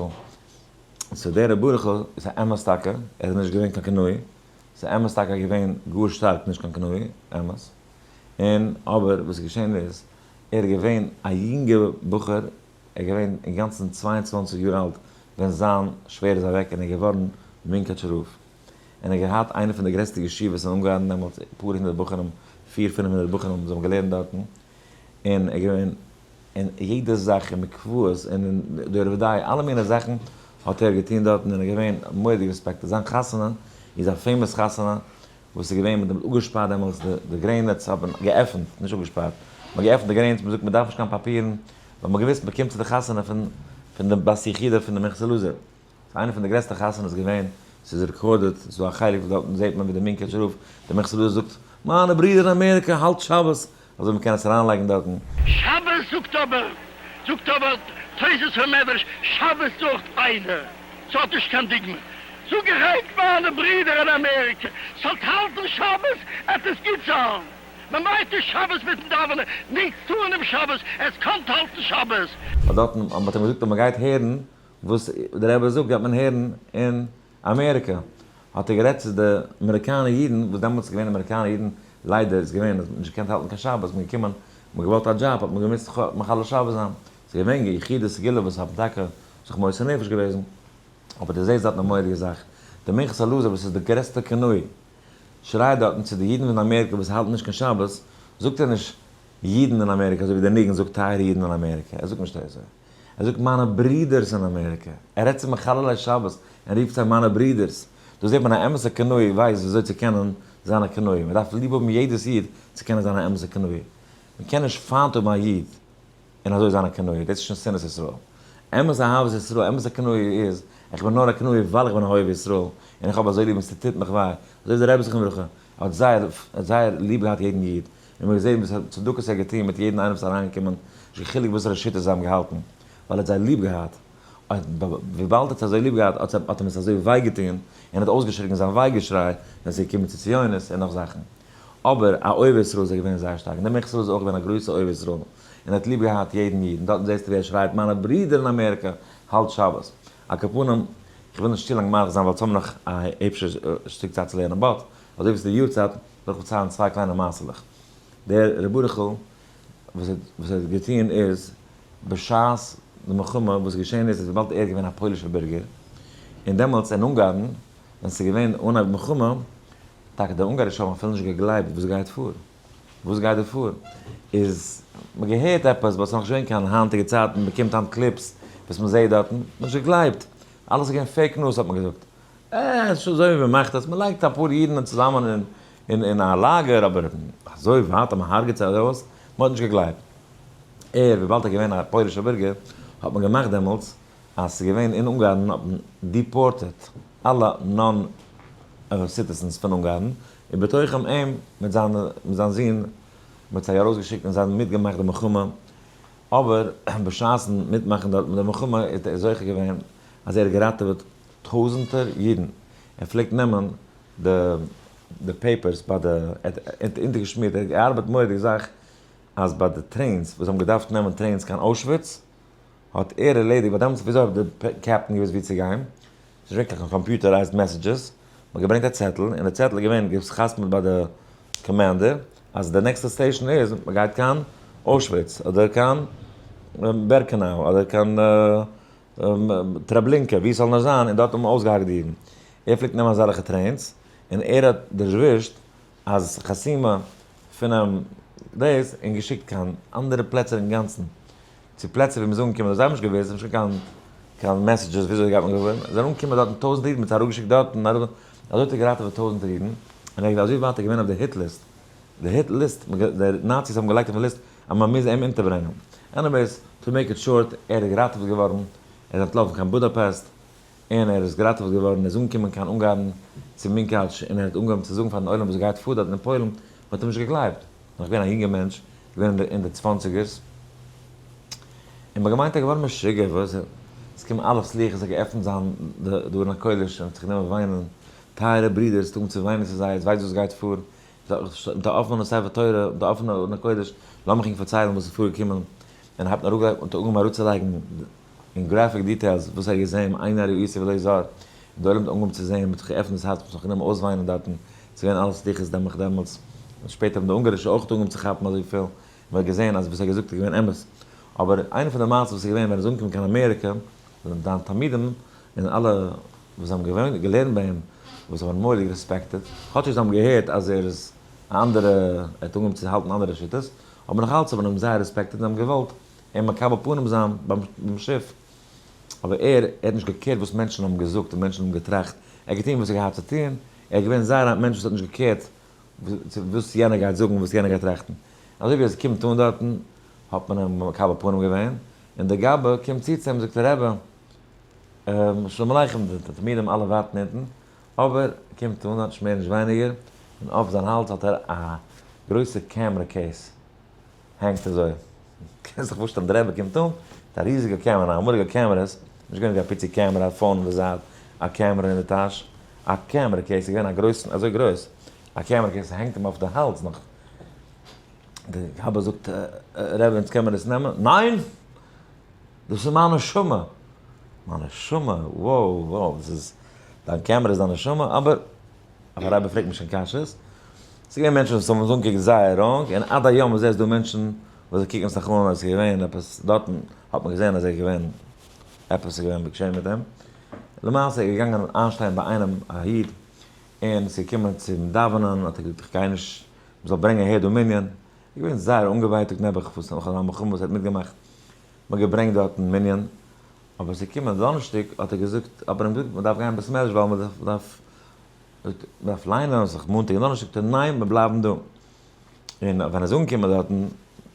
so דער ר' ברוכ'ל איז א אמת טאקע, ער איז נישט געווען קיין קנאי, ס'איז אמת טאקע געווען גאר שטארק נישט קיין קנאי, אמת, און אבער וואס איז געשען איז, ער איז געווען א יונגע בחור, ער איז געווען אינגאנצן 22 יאר אלט ווען זיין שווער איז אוועק און ער איז געווארן מונקאטשער רב, און ער האט געהאט איינע פון די גרעסטע ישיבות אין אונגארן דעמאלטס, אפאר הונדערט בחורים, פיר פינף הונדערט בחורים וואס האבן געלערנט דארטן, און ער איז געווען אין יעדע זאך, אין מקוואות, און אין דור ודאי, אלע מיני זאכן האט ער געטון דארטן, און ער איז געווען מורא'דיג respected. זיין חתונה איז א famous חתונה וואס איז געווען, מ'האט דעמאלט אפגעשפארט דעמאלטס די גרעניץ, האט מען געעפנט, נישט אפגעשפארט, מ'האט געעפנט די גרעניץ, מ'זאגט מ'דארף נישט קיין פאפירן, ווייל מ'האט געוואוסט מ'קומט צו די חתונה פון פון די בת יחידה פון די מנחת אלעזר. ס'איז איינע פון די גרעסטע חתונות געווען, ס'איז recorded, ס'איז דא א חלק וואס דארטן זעט מען ווי דער מונקאטשער רב, דער מנחת אלעזר זאגט, מיינע ברידער אין אמעריקע האלט שבת, אזוי מ'קען עס אריינלייגן דארטן. שבת זאגט אבער, זאגט אבער תוס' המדרש, שבת זאגט איינער, ס'האט נישט קיין דוגמא. זאג איך ענק מיינע ברידער אין אמעריקע, זאלט האלטן שבת, עט עס גוט זיין. מ'מיינט נישט שבת מיטן דאווענען, נישט טוען אום שבת, עטס קאנט האלטן שבת. ווייל דארטן מ'האט אים געזאגט אז מ'גייט הערן וואס דער רבי זאגט גייט מען הערן אין אמעריקע, האט ער גערעדט צו די אמעריקאנער אידן, וואס דעמאלטס איז געווען אמעריקאנער אידן, ליידער איז געווען אז מ'האט נישט געקענט האלטן קיין שבת, מ'איז געקומען, מ'האט געוואלט א דזשאב האט מען געמוזט מחלל שבת זיין, ס'איז געווען יחידי סגולה וואס האבן טאקע זיך מוסר נפש געוועזן, אבער דו זעסט דארטן א מורא'דיגע זאך, די מנחת אלעזר וואס איז די גרעסטע קנאי, שרייט דארטן צו די אידן פון אמעריקע וואס האלטן נישט קיין שבת, זאגט ער נישט אידן אין אמעריקע אזוי ווי דער ניגון זאגט טייערע אידן אין אמעריקע, ער זאגט נישט אזוי. ער זאגט מיינע ברידערס אין אמעריקע, ער רעדט צו מחללי שבת און רופט זיי מיינע ברידערס, דא זעט מען א אמת'ע קנאי ווייסט וויאזוי צו קענען זיין א קנאי, מען דארף ליב האבן יעדעס איד צו קענען זיין א אמת'ע קנאי, מען קען נישט פיינט האבן א איד און אזוי זיין א קנאי, דאס איז שוין שנאת ישראל. אמת אהבת ישראל, אמת'ע קנאי איז, איך בין נאר א קנאי ווייל איך בין א אוהב ישראל, און איך האב אזוי ליב און ס'טוט מיך וויי, אזוי ווי דער רבי זכרונו לברכה האט זייער זייער ליב געהאט יעדן איד, און מ'האט געזען וואס צדקות ער האט געטון מיט יעדן איינעם וואס איז אריינגעקומען, נישט קיין חילוק וואסערע שיטות זיי האבן געהאלטן, ווייל ער האט זיי ליב געהאט. וויבאלד ער האט זיי אזוי ליב געהאט האט האט אים עס אזוי וויי געטון, און ער האט אויסגעשריגן זיין וויי געשריי ווען ס'איז געקומען צו ציונות און נאך זאכן. אבער א אוהב ישראל איז ער געווען זייער שטארק, און דער מנחת אלעזר איז אויך געווען א גרויסע אוהב ישראל, און ער האט ליב געהאט יעדן איד, און דארטן זעסטו ווי ער שרייט מיינע ברידער אין אמעריקא האלט שבת. על כל פנים, איך וויל נישט צו לאנג מאריך זיין ווייל אונז האבן נאך א היבשע שטיק צייט צו לערנען, but אזוי ווי ס'איז די יארצייט וויל איך פארציילן צוויי קליינע מעשה'לעך. דער ר' ברוכ'ל וואס וואס ער האט געטון איז, בשעת די מלחמה וואס איז געשען איז אז וויבאלד ער איז געווען א פוילישער בירגער, און דעמאלטס אין אונגארן ווען ס'איז געווען אנהייב מלחמה, טאקע די אונגארישע האבן אפילו נישט געגלייבט וואס גייט פאר, וואס גייט דא פאר? איז מען געהערט עפעס but ס'איז נאכנישט געווען קיין היינטיגע צייטן מען באקומט היינט clips וואס מען זעהט דארטן, מען האט נישט געגלייבט, אלעס איז געווען fake news האט מען געזאגט, אה עס איז אזוי ווי מען מאכט עס, מען לייגט אפאר אידן צוזאמען אין אין א לאגער אבער אזוי ווייט אז מען הרג'עט זיי ארויס, מען האט נישט געגלייבט. ער וויבאלד ער איז געווען א פוילישער בירגער האט מען געמאכט דעמאלטס אז ס'איז געווען אין אונגארן האט מען deported אלע non citizens פון אונגארן, ובתוכם אים מיט זיין מיט זיין זון, מ'האט זיי ארויסגעשיקט און זיי האבן מיטגעמאכט די מלחמה, אבער בשעת'ן מיטמאכן דארט מיט די מלחמה איז ער זוכה געווען אז ער האט געראטעוועט טויזענטער אידן, ער פלעגט נעמען די די papers ביי די, ער האט אונטערגעשמירט, ער האט געארבעט מורא'דיג זאך אז ביי די trains וואס האבן געדארפט נעמען trains קיין אוישוויץ, האט ער ערלעדיגט, ווייל דעמאלטס וויאזוי האט די captain געוואוסט וואו צו גיין? ס'איז נישט געווען קיין computerized messages, מ'האט געברענגט א צעטל, און די צעטל איז געווען גע'חתמ'ט ביי די commander, אז די נעקסטע station איז מ'גייט קיין אוישוויץ, אדער קיין בערקענאו, אדער קיין טרעבלינקע, וואו ס'זאל נאר זיין, און דארט האט מען אויסגעהאקט די אידן. ער פלעגט נעמען אזעלכע trains, און ער האט דערווישט אז חתימה פונעם דאס און געשיקט קיין אנדערע פלעצער אינגאנצן, צו פלעצער ווי מ'איז אנגעקומען, זיי האבן נישט געוואוסט, נישט קיין קיין messages וויאזוי גייט מען געוואויר, זיי זענען אנגעקומען דארטן טויזענטער אידן, מ'האט זיי אראפגעשיקט דארטן, אזוי האט ער געראטעוועט טויזענטער אידן, און ער איז אזוי ווייטער געווען אויף די hit list, די hit list, די נאציס האבן געלייגט אויפן list אז מען מוז אים אונטערברענגען, anyways, to make it short, ער איז געראטעוועט געווארן, ער איז אנטלאפן קיין בודאפעסט, און ער איז געראטעוועט געווארן, ער איז אנגעקומען קיין אונגארן צו מונקאטש, און ער האט אנגעהויבן צו זאגן פארן עולם וואס גייט פאר דארט אין פוילן, מען האט אים נישט געגלייבט, נאך געווען א יונגער מענטש, געווען אין די צוואנציגערס, און מען האט געמיינט ער איז געווארן משוגע, וואס עס קומען אלע סליחות, ער האט געעפנט זיין די ארון הקודש און האט זיך גענומען וויינען, טייערע ברידער, עס איז אנגעהויבן צו וויינען צו זיי, עטס ווייסט וואס גייט פאר, מיט א אפענע ספר תורה, מיט א אפענע ארון הקודש, לאמיך ענק פארציילן וואס איז פארגעקומען, און האט אנגעהויבן אראפצולייגן אין graphic details וואס ער האט געזען, עיני ראיתי ולא זר, און די עולם האט אנגעהויבן צו זען, מען האט זיך געעפנט דאס הארץ, מען האט זיך גענומען אויסוויינען דארטן, ס'איז געווען אלעס סליחות דעמאלך דעמאלטס, און שפעטער האבן די אונגארישע אויך אנגעהויבן צו כאפן אזויפיל, און מען האט געזען אז וואס ער האט געזאגט איז געווען אמת. אבער איינע פון די מעשות וואס איז געווען ווען ער איז אנגעקומען קיין אמעריקע, זענען זיינע תלמידים און אלע וואס האבן געווען געלערנט ביי אים, וואס האבן אים מורא'דיג respected, כאטשיג זיי האבן געהערט אז ער איז א אנדערע, ער האט אנגעהויבן צו האלטן אנדערע שיטות, אבער נאך אלץ האבן אים זייער respected און האבן געוואלט אים מקבל פנים זיין ביים שיף, אבער ער האט נישט גע care ט וואס מענטשן האבן געזאגט און מענטשן האבן געטראכט, ער האט געטון וואס ער האט געהאט צו טון, ער איז געווען זייער א מענטש וואס האט נישט גע care ט וואס יענער גייט זאגן און וואס יענער גייט טראכטן. אזוי ווי עס קומט אן דארטן האט מען אים מקבל פנים געווען, און דער גבאי קומט צו צו אים זאגט ער רבי, שלום עליכם, די תלמידים אלע ווארטן אונטן, אבער קומט אן נישט מער נישט ווייניגער, און אויף זיין האלז האט ער א גרויסע camera case, הענגט אזוי, קענסט דיך פארשטעלן די רבי קומט אן מיט א ריזיגע קעמערע, אמאליגע cameras, נישט געווען ווי א פיצי קעמערע, א phone אין די זייט, א קעמערע אין די טאש, א camera case איז געווען א גרויסן, אזוי גרויס, א camera case הענגט אים אויף די האלז נאך, די גבאי זאגט, רבי אונז קען מען עס נעמען? ניין! דאס איז מיין נשמה! מיין נשמה? wow wow, דאס איז, דיין קעמערע איז דיין נשמה? אבער. אבער רבי פרעגט נישט קיין קשיות. ס'איז געווען מענטשן וואס האבן אונז אנגעקוקט זייער wrong, און עד היום הזה איז דא מענטשן וואס זיי קוקן זיך אן אז ס'איז געווען עפעס דארטן, האט מען געזען אז ער איז געווען, עפעס איז געווען געשען מיט אים. למעשה איז ער געגאנגען איינשטיין ביי איינעם א איד, און ס'איז געקומען צום דאווענען, האט ער געזאגט איך גיי נישט, מ'זאל ברענגען אהער דא מנין. ער איז געווען זייער אנגעווייטאגט נעבעך וואס נאך אזא מלחמה וואס ער האט מיטגעמאכט, מ'האט געברענגט דארטן מנין, אבער ס'איז געקומען דאנערשטאג האט ער געזאגט, האט מען אים געזאגט מ'דארף גיין אין בית מדרש ווייל מ'דארף מ'דארף ליינען, ס'איז מאנטאג און דאנערשטאג, זאגט ער ניין מיר בלייבן דא. און ווען ער איז אנגעקומען דארטן,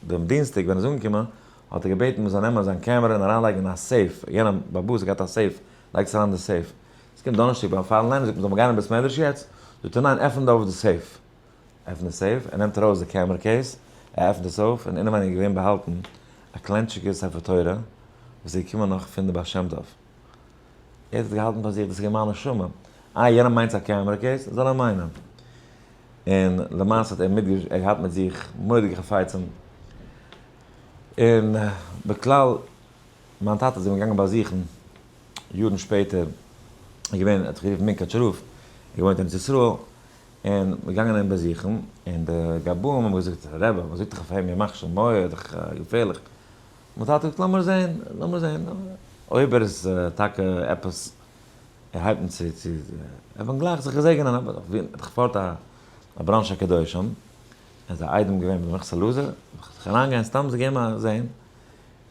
דעם דינסטאג ווען ער איז אנגעקומען, האט ער געבעטן מ'זאל נעמען זיין קעמערע און אריינלייגן אין א safe, יענער באבאס האט געהאט א safe, לייגט עס אריין אין די safe. ס'קומט דאנערשטאג ביים פארן ליינען זאגט מען זאל מען גיין אין בית מדרש יעצט? זאגט ער ניין עפענט אויף די safe. עפנט די safe, ער נעמט ארויס די camera case, ער עפנט עס אויף, און אינעווייניג איז געווען באהאלטן א קליינטשיגע ספר תורה וואס איז געקומען נאך פון די בעל שם טוב. ער האט עס געהאלטן פאר זיך, דאס איז געווען מיין נשמה. איי יענער מיינט ס'איז א camera case? זאל ער מיינען. און למעשה האט ער מיט ער געהאט מיט זיך מורא'דיגע חפצים, און בכלל מיין טאטע איז אים געגאנגען באזוכן יארן שפעטער, איז געווען, ער האט זיך גערופן מונקאטשער רב, ער האט געוואוינט אין ארץ ישראל, און מ'איז געגאנגען אים באזוכן, און די גבאים האבן געזאגט, רבי, מען זאגט דאך אויף אים ימח שמו, ער איז דאך געפערליך. מיין טאטע זאגט, לאמיר זען, לאמיר זען, אויב ער איז טאקע עפעס, ער הייבט אן צו, צו, ער וועט גלייך זיך געזעגענען, אבער ער איז דאך פארט א בראנש הקדושים, ער איז א איידעם געווען מיט מנחת אלעזר, זיך אריינגיין סתם זיך געבן א זען,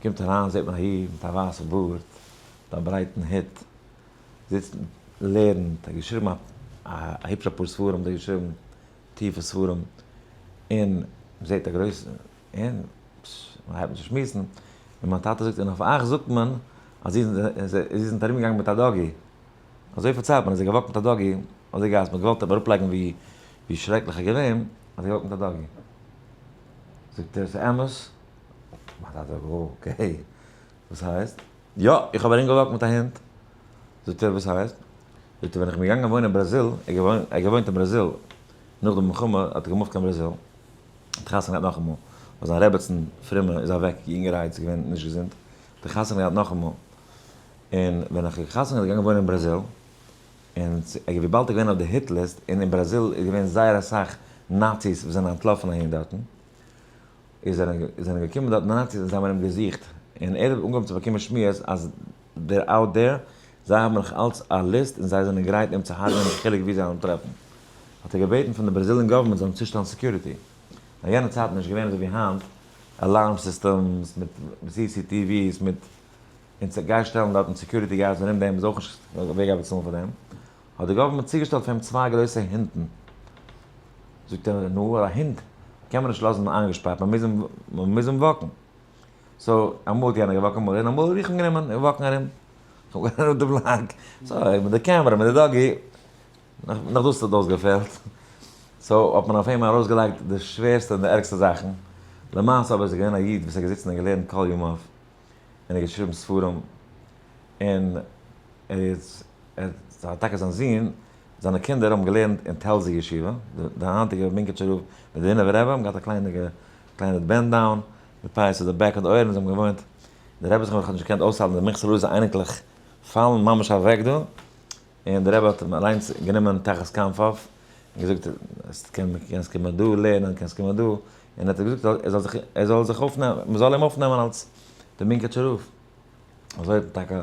קומט אריין זעט מען א איד מיט א ווייסע בארד, מיט א ברייטן הוט, זיצט לערנט, ער האט געשריבן א היפש אפאר ספרים האט ער געשריבן, טיפע ספרים, און מ'זעט א גרויסע, און מ'הייבט אן צו שמועסן, און מיין טאטע זאגט, און אויף אייך זאגט מען אז איר זענט ארום געגאנגען מיט א doggy, אזוי פארציילט מען אז ער האט גע walk ט מיט א doggy, אזוי גייט עס, מ'האט געוואלט אראפלייגן ווי שרעקליך ער איז געווען, אז ער גע walk ט מיט א doggy. זאגט ער, ס'איז אמת? מיין טאטע זאגט, okay, וואס הייסט? יא, איך האב ארום גע walk ט מיט א הונט. זאגט ער, וואס הייסט? זאגט ער, ווען איך בין געגאנגען וואוינען אין בראזיל, ער האט געוואוינט אין בראזיל, נאך די מלחמה האט ער גע move ט קיין בראזיל, האט חתונה געהאט נאכאמאל, ווייל זיין רעבעצן פרומע איז אוועק יונגערהייט, ס'איז געווען נישט געזונט, האט ער חתונה געהאט נאכאמאל, און ווען איך האב חתונה געהאט געגאנגען וואוינען אין בראזיל, און וויבאלד ער איז געווען אויף די hit list, און אין בראזיל איז געווען זייער אסאך נאציס וואס זענען אנטלאפן אהין דארטן, איז זענען געקומען דארט נאציס און זיי האבן אים געזוכט, און ער האט אנגעהויבן צו באקומען שמועות אז they're out there, זיי האבן נאך אלץ א list און זיי זענען גרייט אים צו הרג'נען נישט חילוק ווי זיי וועלן אים טרעפן. האט ער געבעטן פון די Brazilian government זאל אים צושטעלן security. אין יענע צייטן איז נישט געווען אזוי ווי היינט alarm systems מיט CCTVs מיט און צו גיי שטעלן דארטן security guards ארום דעם איז אויך נישט ווער גייט באצאלן פאר דעם. האט די government צוגעשטעלט פאר אים צוויי גרויסע הונטן. זאגט ער, נו, א הונט קען מען נישט לאזן איינגעשפארט, מען מוז אים, מען מוז אים walk ן. so, אמאל האט יענער גע walk ט אמאל און אמאל האב איך אים גענומען און walk ן ארום. כ'האב גענומען די בלאק. so, מיט די camera, מיט די doggy, נאך דאס האט אויסגעפעלט. so, האט מען אויף אים ארויסגעלייגט די שווערסטע און די ערגסטע זאכן. למעשה אבער איז ער געווען א איד וואס האט געזיצן און געלערנט כל ימיו. און ער האט געשריבן ספרים. און ער איז, ער האט טאקע זיין זון, זיינע קינדער האבן געלערנט אין טעלזער ישיבה, די היינטיגע מונקאטשער רב מיט די דינובער רבי האבן געהאט א קליינע קליינע bend down, מיט פאות אויף די back און די אויערן, זיי האבן געוואוינט, די רבי זכרונו לברכה האט נישט געקענט אויסהאלטן די מנחת אלעזר אייניקלעך פאלן ממש אוועק דא, און די רבי האט אים אליינס גענומען תחת כנפיו, און געזאגט קענסט קומען דא לערנען, קענסט קומען דא, און ער האט געזאגט ער זאל זיך ער זאל זיך אויפנעמען, מען זאל אים אויפנעמען אלס די מונקאטשער רב. אזוי האט מען טאקע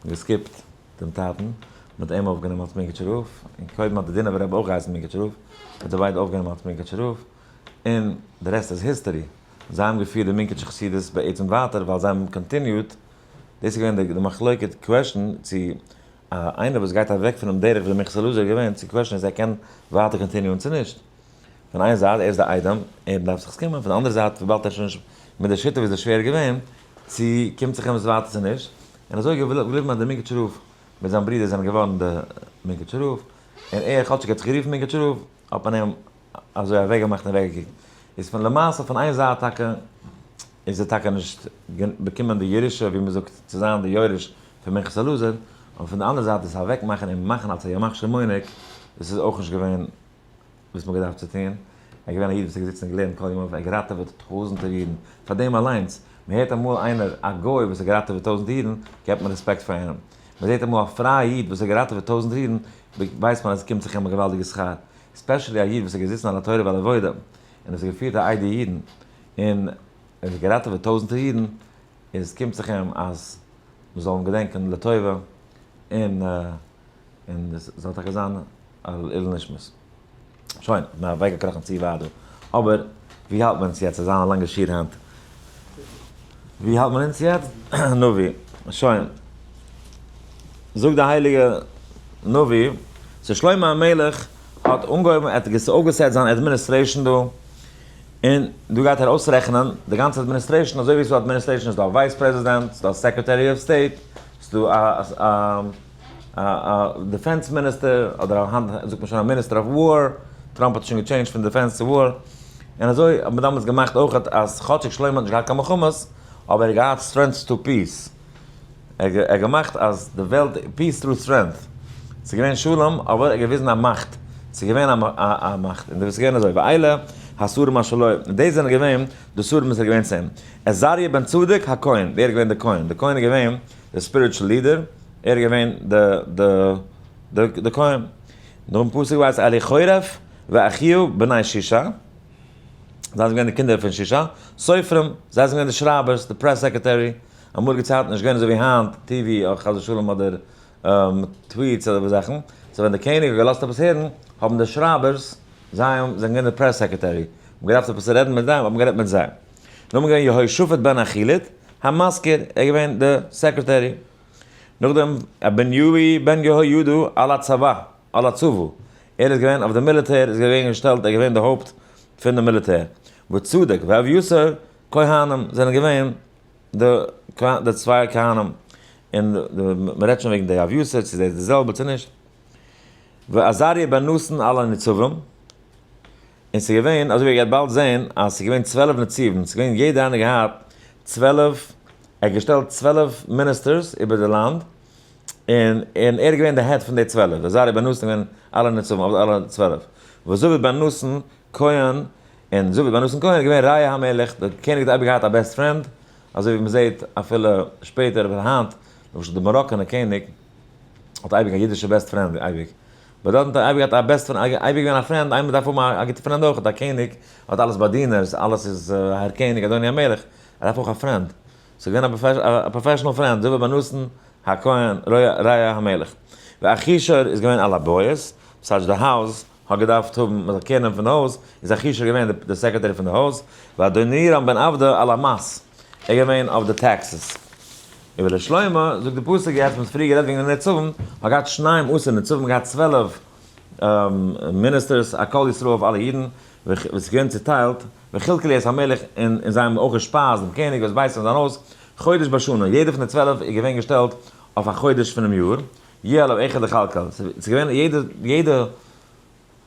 גע skip ט דעם טאטן, מען האט אים אויפגענומען אלס מונקאטשער רב, און קודם האט די דינובער רבי אויך געהייסן מונקאטשער רב, מען האט זיי ביידע אויפגענומען אלס מונקאטשער רב, און די rest איז history. זיי האבן געפירט די מונקאטשער חסידות בעצם ווייטער ווייל זיי האבן continued, דאס איז געווען די מחלוקת question צו איינער וואס גייט אוועק פונעם דרך ווי די מנחת אלעזר איז געווען, צו question איז ער קען ווייטער continue ען צו נישט. פון איין זייט ער איז די איידעם, ער דארף זיך עס קומען, פון די אנדערע זייט וויבאלד ער איז שוין נישט מיט די שיטה ווי עס איז שווער געווען, צו קומט זיך אים עס ווייטער צו נישט, און אזוי איז געבליבן אז דער מונקאטשער רב מיט זיין ברודער זענען געווארן די מונקאטשער רב, און ער כאטשיג האט זיך גערופן מונקאטשער רב, האט מען אים אזוי אוועקגעמאכט און אוועקגעקוקט. איז פון למעשה פון איין זייט טאקע איז ער טאקע נישט באקומען די ירושה ווי מען זאגט צו זיין די יורש פון מנחת אלעזר, אבער פון די אנדערע זייט דאס אוועקמאכן און מאכן אלס א ימח שמו'ניק, דאס איז אויך נישט געווען וואס מ'האט געדארפט צו טון. ער איז געווען א איד וואס איז געזיצן און געלערנט כל ימיו, ער האט געראטעוועט טויזנטער אידן. פאר דעם אליינס, מען הערט אמאל איינער א גוי וואס האט געראטעוועט טויזנט אידן, געבט מען רעספעקט פאר אים. מען זעט אמאל א פרייע איד וואס האט געראטעוועט טויזנט אידן, ווייסט מען אז עס קומט זיך אים א געוואלדיגע שכר. especially א איד וואס איז געזיצן על התורה ועל העבודה, און האט געפירט א עדה אידן, און ער האט געראטעוועט טויזנטער אידן, איז קומט זיך אים אז מען זאל אים געדענקען לטובה, און און עס זאל טאקע זיין א לעילוי נשמת. שוין, כ'בין אוועקגעקראכן צו ווייט דא. אבער, ווי האלט מען אונז יעצט? ס'זאל זיין א לאנגע שיעור היינט. ווי האלט מען אונז יעצט? נביא. שוין. זאגט די הייליגע נביא, so שלמה המלך האט אנגעהויבן, ער האט אויפגעסעט זיין administration דא, און דא גייט ער אויסרעכענען די גאנצע administration, אזוי ווי ס'איז דא administration, ס'איז דא א vice president, ס'איז דא א secretary of state, ס'איז דא א א defense minister, אדער היינט זאגט מען שוין א minister of war, טראמפ האט שוין גע change ט פון defense צו war, און אזוי האט מען דאמאלס געמאכט אויך אז כאטשיג שלמה האט נישט געהאט קיין מלחמות, אבער ער האט געהאט strength to peace, ער האט געמאכט אז די וועלט peace through strength, ס'איז געווען שלום אבער ער האט געוויזן א מאכט. ס'איז געווען א מאכט, און דאס איז געווען אזוי, ואלה השרים אשר לו, און דאס זענען געווען די שרים וואס איז געווען צו אים, עזריה בן צדוק הכהן, ווער איז געווען די כהן? די כהן איז געווען די spiritual leader, ער איז געווען די כהן. נאכן פסוק ווייסט אליחורף ואחיו בני שישה, זיי זענען געווען די קינדער פון שישה, סופרים, זיי זענען געווען די שרייבערס, די press secretary, אמאליגע צייטן נישט געווען אזוי ווי היינט, TV אדער חס ושלום אדער tweets אדער וואס זאכן, so ווען די קעניג האט געלאזט עפעס הערן, האבן די שרייבערס, זיי זענען געווען די press secretary, מ'האט געדארפט עפעס רעדן מיט זיי, האט מען גערעדט מיט זיי. נאכדעם איז געווען יהושפט בן אחילוד, המזכיר, ער איז געווען די secretary. נאכדעם בניהו בן יהוידע על הצבא, על הצבא, ער איז געווען אויף די מיליטער, איז געווען געשטעלט, ער איז געווען די הויפט פון די מיליטער. וצדוק ואביתר כהנים זענען געווען די צוויי כהנים, און מען רעדט שוין וועגן די אביתר צו דאס איז די זעלבע צו נישט. ועזריה בן נתן על הנציבים, און ס'איז געווען, אזוי ווי איר גייט באלד זען, אז ס'איז געווען 12 נציבים, ס'איז געווען יעדער איינער געהאט 12, ער האט געשטעלט 12 ministers איבער די לאנד, און און ער איז געווען די head פון די 12, עזריה בן נתן איז געווען על הנציבים אויף אלע 12. וזבוד בן נתן כהן, און זבוד בן נתן כהן איז געווען רע המלך, דער קעניג האט אייביג געהאט א best friend, אזוי ווי מ'זעט אפילו שפעטער אבער היינט, למשל די מאראקאנער קעניג האט אייביג א אידישע best friend אייביג. באט דארט האט ער אייביג געהאט א best friend, אייביג געווען א friend, איינער דארף האבן א גוטע friend אויך, א קעניג האט אלעס באדינערס, אלעס איז הער קעניג אדוני המלך, ער דארף אויך א friend. ס'איז געווען א professional friend, זבוד בן נתן הכהן רע המלך. ואכישר איז געווען על הבית, דאס הייסט די הויז האט געדארפט האבן, מ'זאל care נעמען פון די הויז, איז אכישר געווען די secretary פון די הויז, ואדונירם בן עבדה על המס, ער איז געווען אויף די taxes. ולשלמה, זאגט די פסוק יעצט, מ'האט פריער גערעדט וועגן די נצבים, האט געהאט שנים עשר נצבים, געהאט 12 ministers, על כל ישראל אויף אלע אידן, וואס איז געווען צוטיילט, וכלכלו את המלך, און זיי האבן אויך געשפייזט דעם קעניג ואת ביתו און זיין הויז, חודש בשנה, יעדער פון די 12 איז געווען געשטעלט אויף א חודש פונעם יאר, יהיה עליו אחד לכלכל, ס'איז געווען יעדע יעדע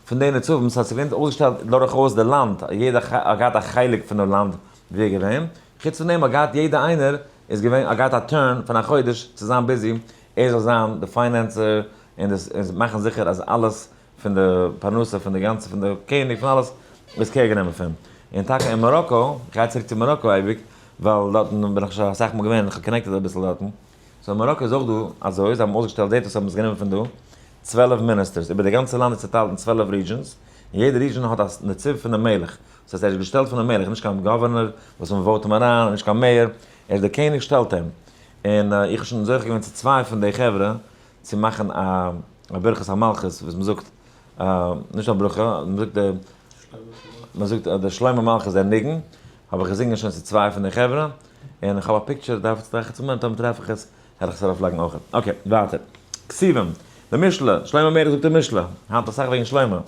פון די נצבים, ס'האט זיך געווען אויסגעשטעלט דורכאויס די לאנד, יעדער האט געהאט א חלק פון די לאנד ווי ער געווען, חוץ פון דעם האט געהאט יעדע איינער איז געווען האט געהאט א turn פון א חודש צו זיין busy, ער זאל זיין די financer און דאס מאכן זיכער אז אלעס פון די פרנסה פון די גאנצע פון די קעניג פון אלעס איז care גענומען פון. און טאקע אין מאראקא, איך גיי צוריק צו מאראקא אייביג, ווייל דארטן בין איך שוין אסאך מאל געווען און איך האב connected אביסל דארטן, so אין מאראקא איז אויך דא אזוי, זיי האבן אויסגעשטעלט זעט אויס האבן עס גענומען פון דא, 12 ministers, איבער די גאנצע לאנד איז צוטיילט אין 12 regions, און יעדע region האט א נציב פונעם מלך, דאס הייסט ער איז געשטעלט פונעם מלך, נישט קיין governor וואס מען vote אים אריין, נישט קיין mayor, ער איז דער קעניג שטעלט אים. און איך האב שוין זוכה געווען צו צוויי פון די חברה צו מאכן א ברכת המלכות וואס מען זאגט, נישט א ברכה, מען זאגט די, מען זאגט די שלמה מלכות דער ניגון, האב איך געזינגען שוין צו צוויי פון די חברה, און איך האב א picture, דארף איך טרעפן צום טאמער טרעף איך עס, וועל איך עס ארויפלייגן אויך. okay, ווייטער. כתובים. די משלי, שלמה המלך זאגט די משלי, היינט אסאך וועגן שלמה.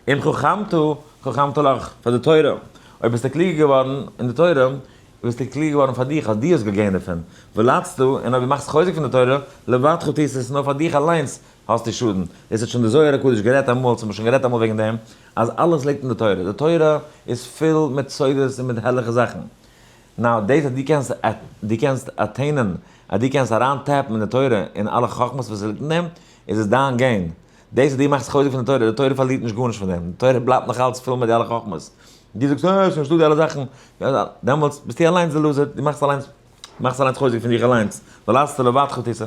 אם חכמת, חכמת לך, פאר די תורה. אויב ביסטו קלוגער געווארן אין די תורה, ביסטו קלוגער געווארן פאר דיך, אז דו האסט גע gain ט דערפון. ולצת, און אויב דו מאכסט חוזק פון די תורה, לבדך תשא, עס איז נאר פאר דיך אליינס האסטו שאדן. דאס האט שוין די זוהר הקדוש גערעדט אמאל, ס'האט מען שוין גערעדט אמאל וועגן דעם, אז אלעס ליגט אין די תורה. די תורה איז פול מיט סודות און מיט הערליכע זאכן. now, דאס אז דו קענסט, דו קענסט attain ען, אז דו קענסט אריין tap ן אין די תורה און אלע חכמות וואס ליגט אין דעם, איז עס דיין gain. דאס אז דו מאכסט חוזק פון די תורה, די תורה פארלירט נישט גארנישט פון דעם, די תורה בלייבט נאך אלץ פול מיט די אלע חכמות. דו זאגסט, אה, ס'איז נישטא די אלע זאכן. דעמאלטס ביסטו אליינס די loser, דו מאכסט אליינס, מאכסט אליינס חוזק פון דיך אליינס. ולצת לבדך תשא.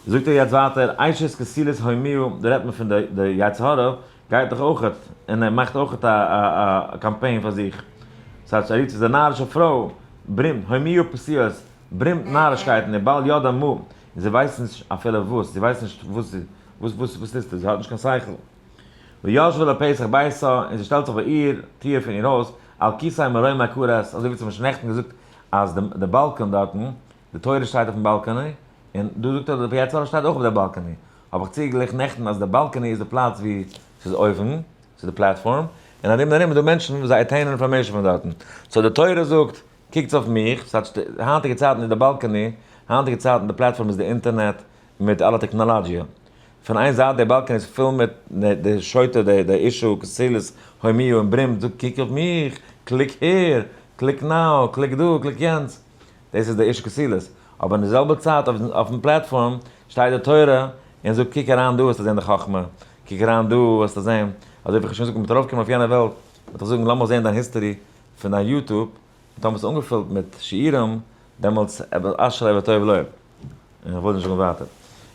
זאגט ער יעצט ווייטער, אשת כסילות הומיה, דא רעדט מען פון די יצר הרע, גייט דאך אויכעט, און ער מאכט אויכעט א קאמפיין פאר זיך. ס'הייסט ער רופט זיך די נארישע פרוי, ברומט, הומיה פסיעות, ברומט נארישקייטן, ובל ידעה מה, און זי ווייסט נישט אפילו וואס, זי ווייסט נישט וואס זי, וואס וואס וואס טוסטו, זי האט נישט קיין שכל. וישבה לפתח ביתה, און זי שטעלט זיך ביי איר טיר פון איר הויז, על כסא מרומי כרת, אזוי ווי צום שוין נעכטן געזאגט אז די balcony דארטן, די תורה שטייט אויפן balcony, און דא זאגט ער אז די יצר הרע שטייט אויך אויף די balcony. האב איך צוגעגליכן נעכטן אז די balcony איז די פלאץ ווי ס'איז אויבן, ס'איז די platform, און ארום און ארום איז דא מענטשן וואס זיי attain ען information פון דארטן. so די תורה זאגט, קוקטס אויף מיך, ס'הייסט היינטיגע צייטן איז די balcony, היינטיגע צייטן די platform איז די אינטערנעט מיט אלע טעכנאלאגיע. פון איין זייט די balcony איז פול מיט די שוטה די אשה כסילות הומיה און ברומט זאגט קוק אויף מיך, click here, click now, click דא, click יענץ. דאס איז די אשה כסילות. אבער אין די זעלבע צייט אויפן platform שטייט די תורה און זאגט קוק אריין דא וועסטו זען די חכמה, קוק אריין דא וועסטו זען, אזוי ווי איך האב שוין געזאגט, מ'וועט ארויפקומען אויף יענע וועלט, וועט איך זאגן לאמיר זען דיין history פון דיין YouTube, און טאמער ס'איז אנגעפילט מיט שיעורים, דעמאלטס אשרי וטוב לו. און איך וויל נישט זאגן ווייטער.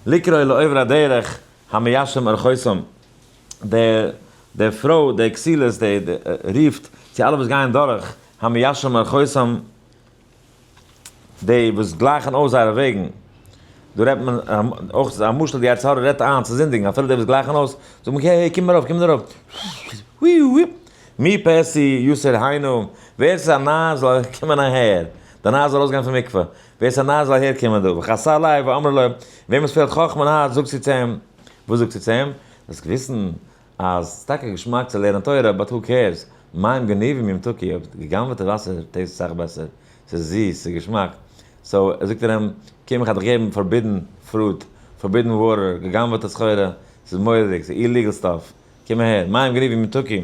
לקרוא לעוברי הדרך המיישרים אורחותם, די פרוי, די כסילות, די רופט צו אלע וואס גייען דורך, המיישרים אורחותם, די וואס גלייכן אויס זייערע וועגן, דא רעדט מען אויך א משל די יצר הרע רעדט איין צו זינדיגן אפילו די וואס גלייכן אויס, זאגט מען hey קום ארויף קום ארויף, מי פתי יסור הנה, ווער ס'איז א נאר זאל קומען אהער, די נאר זאל ארויסגיין פון מקווה, ווער ס'איז א נאר זאל אהער קומען דא, וחסר לב ואמרה לו, וועם עס פעלט חכמה אין הארץ זאגט זי צו אים, וואס זאגט זי צו אים? זאלסט וויסן אז ס'איז טאקע געשמאק צו לערנען תורה, but who cares, מים גנובים ימתקו, אויב גע'גנב'עטע וואסער taste סאך בעסער, ס'איז זיס, ס'איז געשמאק, so זאגט ער אים, קום איך האב דיך געגעבן forbidden fruit, forbidden water, גע'גנב'עטע סחורה, ס'איז מורא'דיג, ס'איז illegal stuff, קום אהער, מים גנובים ימתקו,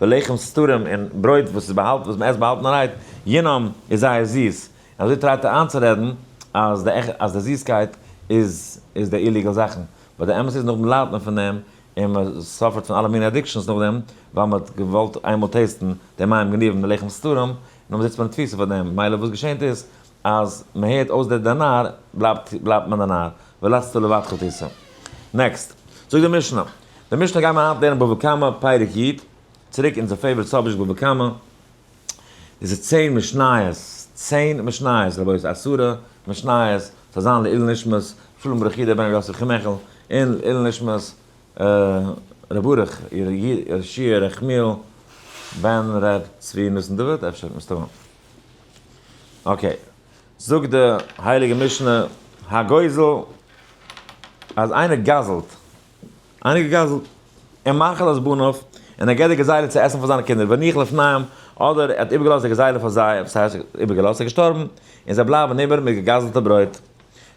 ולחם סתרים, און ברויט וואס איז באהאלטן, וואס מ'עסט באהאלטענערהייט, ינעם, איז זייער זיס, און אזוי try ט ער איינצורעדן אז די אז די זיסקייט איז איז די illegal זאכן, but די אמת איז נאכדעם ליידט מען פון דעם, און מען suffer ט פון אלע מיני addictions נאכדעם, ווייל מען האט געוואלט איינמאל taste ן די מים גנובים די לחם סתרים, און נאכדעם זיצט מען אין תפיסה פאר דעם, מילא וואס געשענט איז אז מען הערט אויס די נאר, בלייבט בלייבט מען די נאר, ולצתה לבדך תשא. next, זאגט די משנה, די משנה גיימער היינט לערנען בבא קמא פרק י', צוריק אונזער favorite subject בבא קמא, דאס איז 10 משניות, 10 משניות רבותי, 10 משניות, זאל זיין לעילוי נשמת שלום ברוך יודא בן ר' יוסף חמעכל, און לעילוי נשמת ר' ברוך יהושע רחמיאל בן ר' צבי נתן דוד, אפשר מסתמא. okay, זאגט די הייליגע משנה, הגוזל, אז איינער גזל'ט, איינער געגזל'ט, ומאכיל את בניו, און ער געבט די גזילה צו עסן פאר זיינע קינדער, והניח לפניהם, אדער ער האט איבערגעלאזט די גזילה פאר זיי, וואס הייסט איבערגעלאזט, ער איז געשטארבן, און זיי בלייבן איבער מיט געגזל'טע ברויט.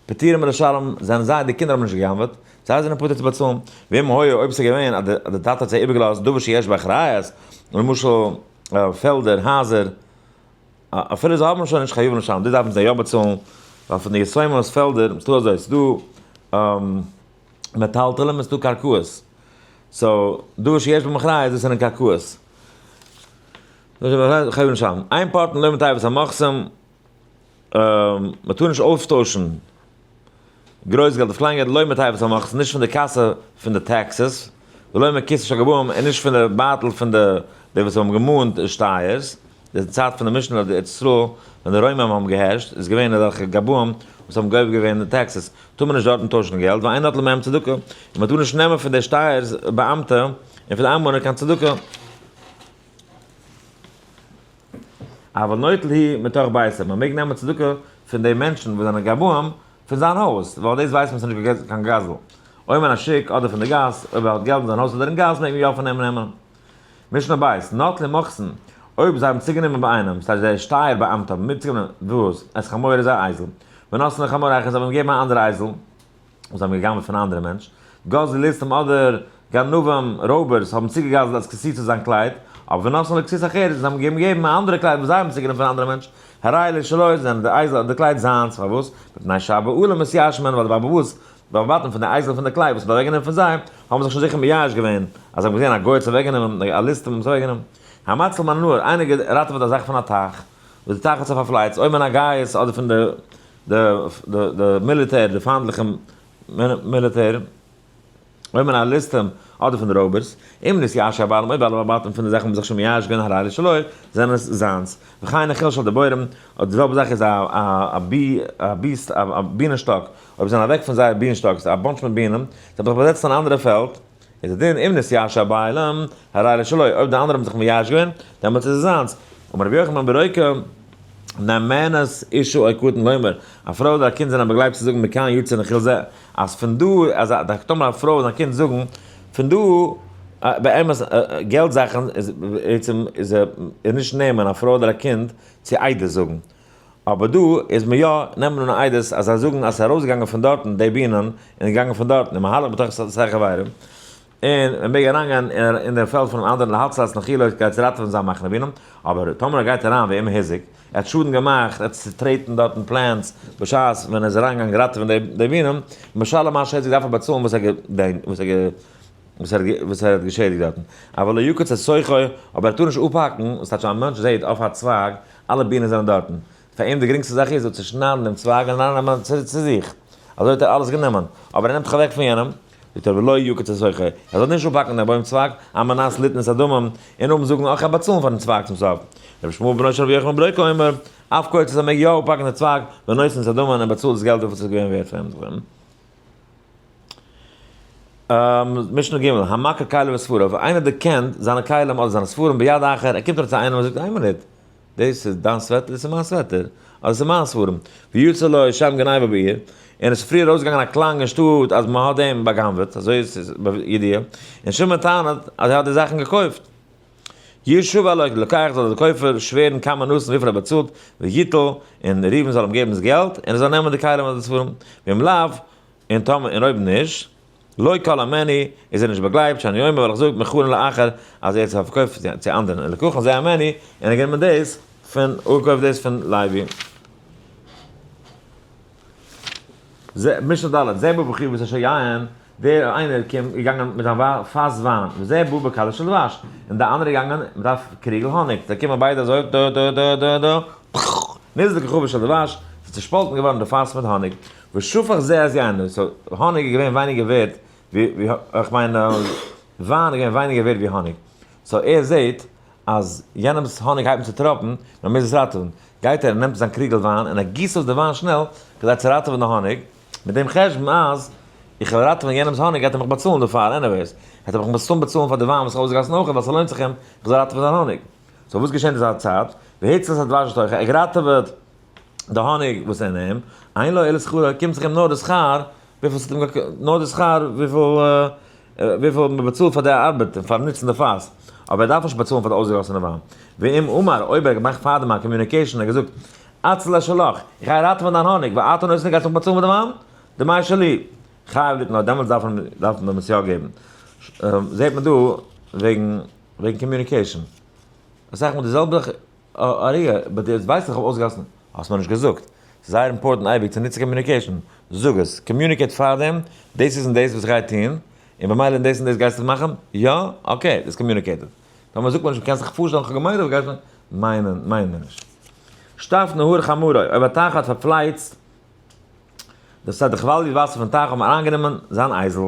פטורים מלשלם, זענען זיי, די קינדער האבן נישט גע'גנב'עט, זיי זענען פטור צו באצאלן. ואם היה, אויב עס איז געווען אז די טאטע האט זיי איבערגעלאזט דבר שיש בו אחריות, למשל פעלדער, הייזער, אפילו זיי האבן שוין נישט חייבים לשלם, דאס דארפן זיי יא באצאלן, ווייל פון די יתומות פעלדער, ס'דא אזוי, ס'דא מטלטלים און ס'דא קרקעות. so, דבר שיש בו אחריות, דאס זענען קרקעות. חייבים לשלם. אין פורטין לא מתיבת המוכסים, מ'טאר נישט אויפטוישן גרויס געלט אויף קליין געלט, לא מתיבת המוכסים, נישט פון די קאסע פון די taxes, ולא מכיסו של גבאים, און נישט פון די בייטל פון די די וואס האבן געמאנט שטייערס. די צייט פון די משנה אויף ארץ ישראל, ווען די רוימער האבן געהערשט, איז געווען אזעלכע גבאים וואס האבן גובה געווען די taxes, טאר מען נישט דארטן טוישן געלט, ואין נוטלין מהם צדקה, און מען טאר נישט נעמען פון די שטייערס באאמטע און פון די איינוואוינער קיין צדקה. אבל נוטל הוא מתוך ביתו, מען מעג נעמען צדקה פון די מענטשן וואס זענען גבאים פון זיין הויז, ווייל דאס ווייסט מען ס'איז נישט קיין גזל. או מן השוק אדער פון די גאס, אויב ער האט געלט אין זיין הויז אדער אין גאס מעג מען יא פון אים נעמען. משנה בית, נטלו מוכסין, אויב זיי האבן צוגענומען ביי איינעם, ס'הייסט די שטייער באאמטע האבן מיטגענומען וואס, את חמורו איז א אייזל, ונתנו חמור אחר, זיי האבן אים געגעבן א אנדערע אייזל, וואס זיי האבן גע'גנב'עט פון א אנדערע מענטש, גזלו ליסטים אדער גנבים, רויבערס, האבן צוגעגזל'ט את כסותו זיין קלייד, אבער ונתנו לו כסות אחרת, זיי האבן געגעבן געגעבן א אנדערע קלייד וואס זיי האבן צוגענומען פון א אנדערע מענטש, הרי אלו שלו, זענען די אייזל אדער די קלייד זיינס, פארוואס? מפני שהבעלים מתייאשין מהן, ווייל די בעל הבית די באלעבאטים פון די אייזל פון די קלייד וואס מ'האט אוועקגענומען פון זיי, האבן זיך שוין זיכער מייאש געווען, אז זיי האבן געזען א גוי האט עס אוועקגענומען, א ליסטים האבן עס אוועקגענומען. המציל מן הנהר, איינער געראטעוועט א זאך פון א טייך, וואס די טייך האט זיך פארפלייצט, או מן הגייס אדער פון די די די מיליטער, די פיינדליכע מיליטער, או מן הליסטים אדער פון די רויבערס, אם נתייאשו הבעלים, אויב אלע באלעבאטים פון די זאכן האבן זיך שוין מייאש געווען הרי אלו שלו, זענען עס זיינס. וכן נחיל של דבורים, אט די זעלבע זאך איז א א bee א beast א בינען שטאק, אויב זיי זענען אוועק פון זייער בינען שטאק, ס'איז א bunch מיט בינען, זיי האבן זיך באזעצט אין אן אנדערע פעלד, איז די דין אם נתייאשו הבעלים, הרי אלו שלו, אויב די אנדערע האבן זיך מייאש געווען, דעמאלטס איז עס זיינס. אמר רבי יוחנן בן ברוקה, נאמנת אשה או קטן לומר, א פרוי אדער א קינד זענען באגלייבט צו זאגן מכאן יצא נחיל זה, אז פון דא, אז א טאמער א פרוי און א קינד זאגן, פון דא, באמת, געלט זאכן איז בעצם איז נישט נאמן א פרוי אדער א קינד צו עדות זאגן. אבער דא איז מען יא נעמען אן עדות אז זיי זאגן אז ס'איז ארויסגעגאנגען פון דארטן די בינען און געגאנגען פון דארטן און מהלך בתוך שדה חבירו און מען מעג אריינגיין אין דעם פעלד פונעם אנדערן להציל את נחילו כדי צו ראטעווען זיין מחנה בינען, אבער טאמער ער גייט אריין ואם הזיק, ער האט שאדן געמאכט, ער האט צוטרעטן דארטן plants בשעת ווען ער איז אריינגעגאנגען ראטעווען די בינען, משלם מה שהזיק דארף ער באצאלן וואס ער. וואס ער האט געשעדיגט דארטן. אבל לא יקוץ את סוכו, אבער ער טאר נישט אפהאקן, וואס טייטש א מענטש זעט אויף א צווייג, אלע בינען זענען דארטן. פאר אים די גרינגסטע זאך איז אפצושניידן דעם צווייג און ארייננעמען צו זיך. אזוי האט ער אלעס גענומען. אבער ער נעמט דאך אוועק פון יענעם. זאגט ער ולא יקוץ את סוכו, ער זאל נישט אפהאקן דעם בוים צווייג, על מנת ליתן את הדמים, און אויבן זאגן אויך באצאלן פארן צווייג צום סוף. רבי ישמעאל בנו של רבי יוחנן בן ברוקה אומר, אף קוצץ ער מעג יא אפהאקן די צווייג, ונותן את הדמים און באצאלט דאס געלט וויפיל ס'איז געווען ווערט פאר אים. משנה ג', המכיר כליו וספריו, איינער דערקענט זיינע כלים אדער זיינע ספרים ביד אחר, ער קומט ארויף צו איינעם און זאגט, איין מינוט, דאס איז דיין סוועטער, דאס איז מיין סוועטער, אדער דאס איז מיין ספרים, ויצא לו שם גניבה בעיר, און עס איז פריער ארויסגעגאנגען א קלאנג אין שטאט אז מען האט אים בא'גנב'עט, אזוי איז בידיעה, און שמעון טענה'ט אז ער האט די זאכן געקויפט. ישבע לו לוקח זאל דער קויפער שווערן כמה נתן וויפיל ער באצאלט, ויטול, און ראובן זאל אים געבן דאס געלט, און ער זאל נעמען די כלים אדער די ספרים, ואם לאו, און טאמער און אויב נישט, לא כל הימנו, איז ער נישט באגלייבט, שאני אומר ווייל איך זאג מכרן לאחר אז ער האט עס פארקויפט צו אנדערן, און לקחן זה הימנו, און ער גענומען דאס פון, אפגעקויפט דאס פון לוי. זה, משנה ד', זה בא בכיבוס אשר יין, דער איינער קומט געגאנגען מיט א פאס וויין, וזה בא בכד של דבש, און דער אנדערער געגאנגען מיט א קריגל האניג, זיי קומען ביידע אזוי דא דא דא דא דא, נזרק כבוש של דבש, ס'איז צעשפאלטן געווארן די פאס מיט האניג, ושפך זה את יינו, so האניג איז געווען ווייניגער ווערט ווי, איך מיין וויין איז געווען ווייניגער ווערט ווי האניג, so ער זעט אז יענעמ'ס האניג הייבט אן צו טראפן, מען מוז עס ראטעווען, גייט ער און נעמט זיין קריגל וויין און ער גיסט אויס די וויין שנעל כדי צו ראטעווען די האניג, מיט דעם חשבון אז איך וועל ראטעווען יענעמ'ס האניג גייט ער מיך באצאלן דערפאר, anyways, וועט ער מיך מסתם באצאלן פאר די וויין וואס איך האב אויסגעגאסן אויך ווייל ס'לוינט זיך אים איך זאל ראטעווען זיין האניג. so וואס געשענט אין אזא צייט? והציל את הדבש בתוכו, ער געראטעוועט די האניג וואס אין אים, אין לו אלא שכרו, קומט זיך אים נאר די שכר וויפיל ס'האט אים נאר די שכר וויפיל וויפיל מען באצאלט פאר די ארבעט און פארן נוצן די פאס, אבער ער דארף נישט באצאלן פאר די אויסגעגאסענע וויין. ואם אמר, אויב ער האט געמאכט פארדעם א communication און געזאגט, אציל את שלך, איך גיי ראטעווען דיין האניג, ואתה נותן גייסט מיך באצאלן פאר די וויין? דמי שלי. חייב ליתן לו, דעמאלטס דארף מען דארף מען עס יא געבן. זעט מען דא וועגן וועגן communication. אסאך מאל די זעלבע זאך, א רגע, but יעצט ווייס איך איך האב אויסגעגאסן, האסט מיר נישט געזאגט. ס'איז זייער important אייביג צו נוצן communication. זאג עס, communicate פארדעם, דאס איז און דאס וואס איך גיי טון, און במילא דאס און דאס גייסטו מאכן? יא? okay, דאס communicated. טאמער זאגט מען נישט, מ'קען זיך פארשטעלן איך האב געמיינט אבער גייסט מיינען מיינען מיר נישט. שטף נהר חמורו, אויב א טייך האט פארפלייצט, דאס הייסט די כוואליע וואסער פון טייך האבן אריינגענומען זיין אייזל,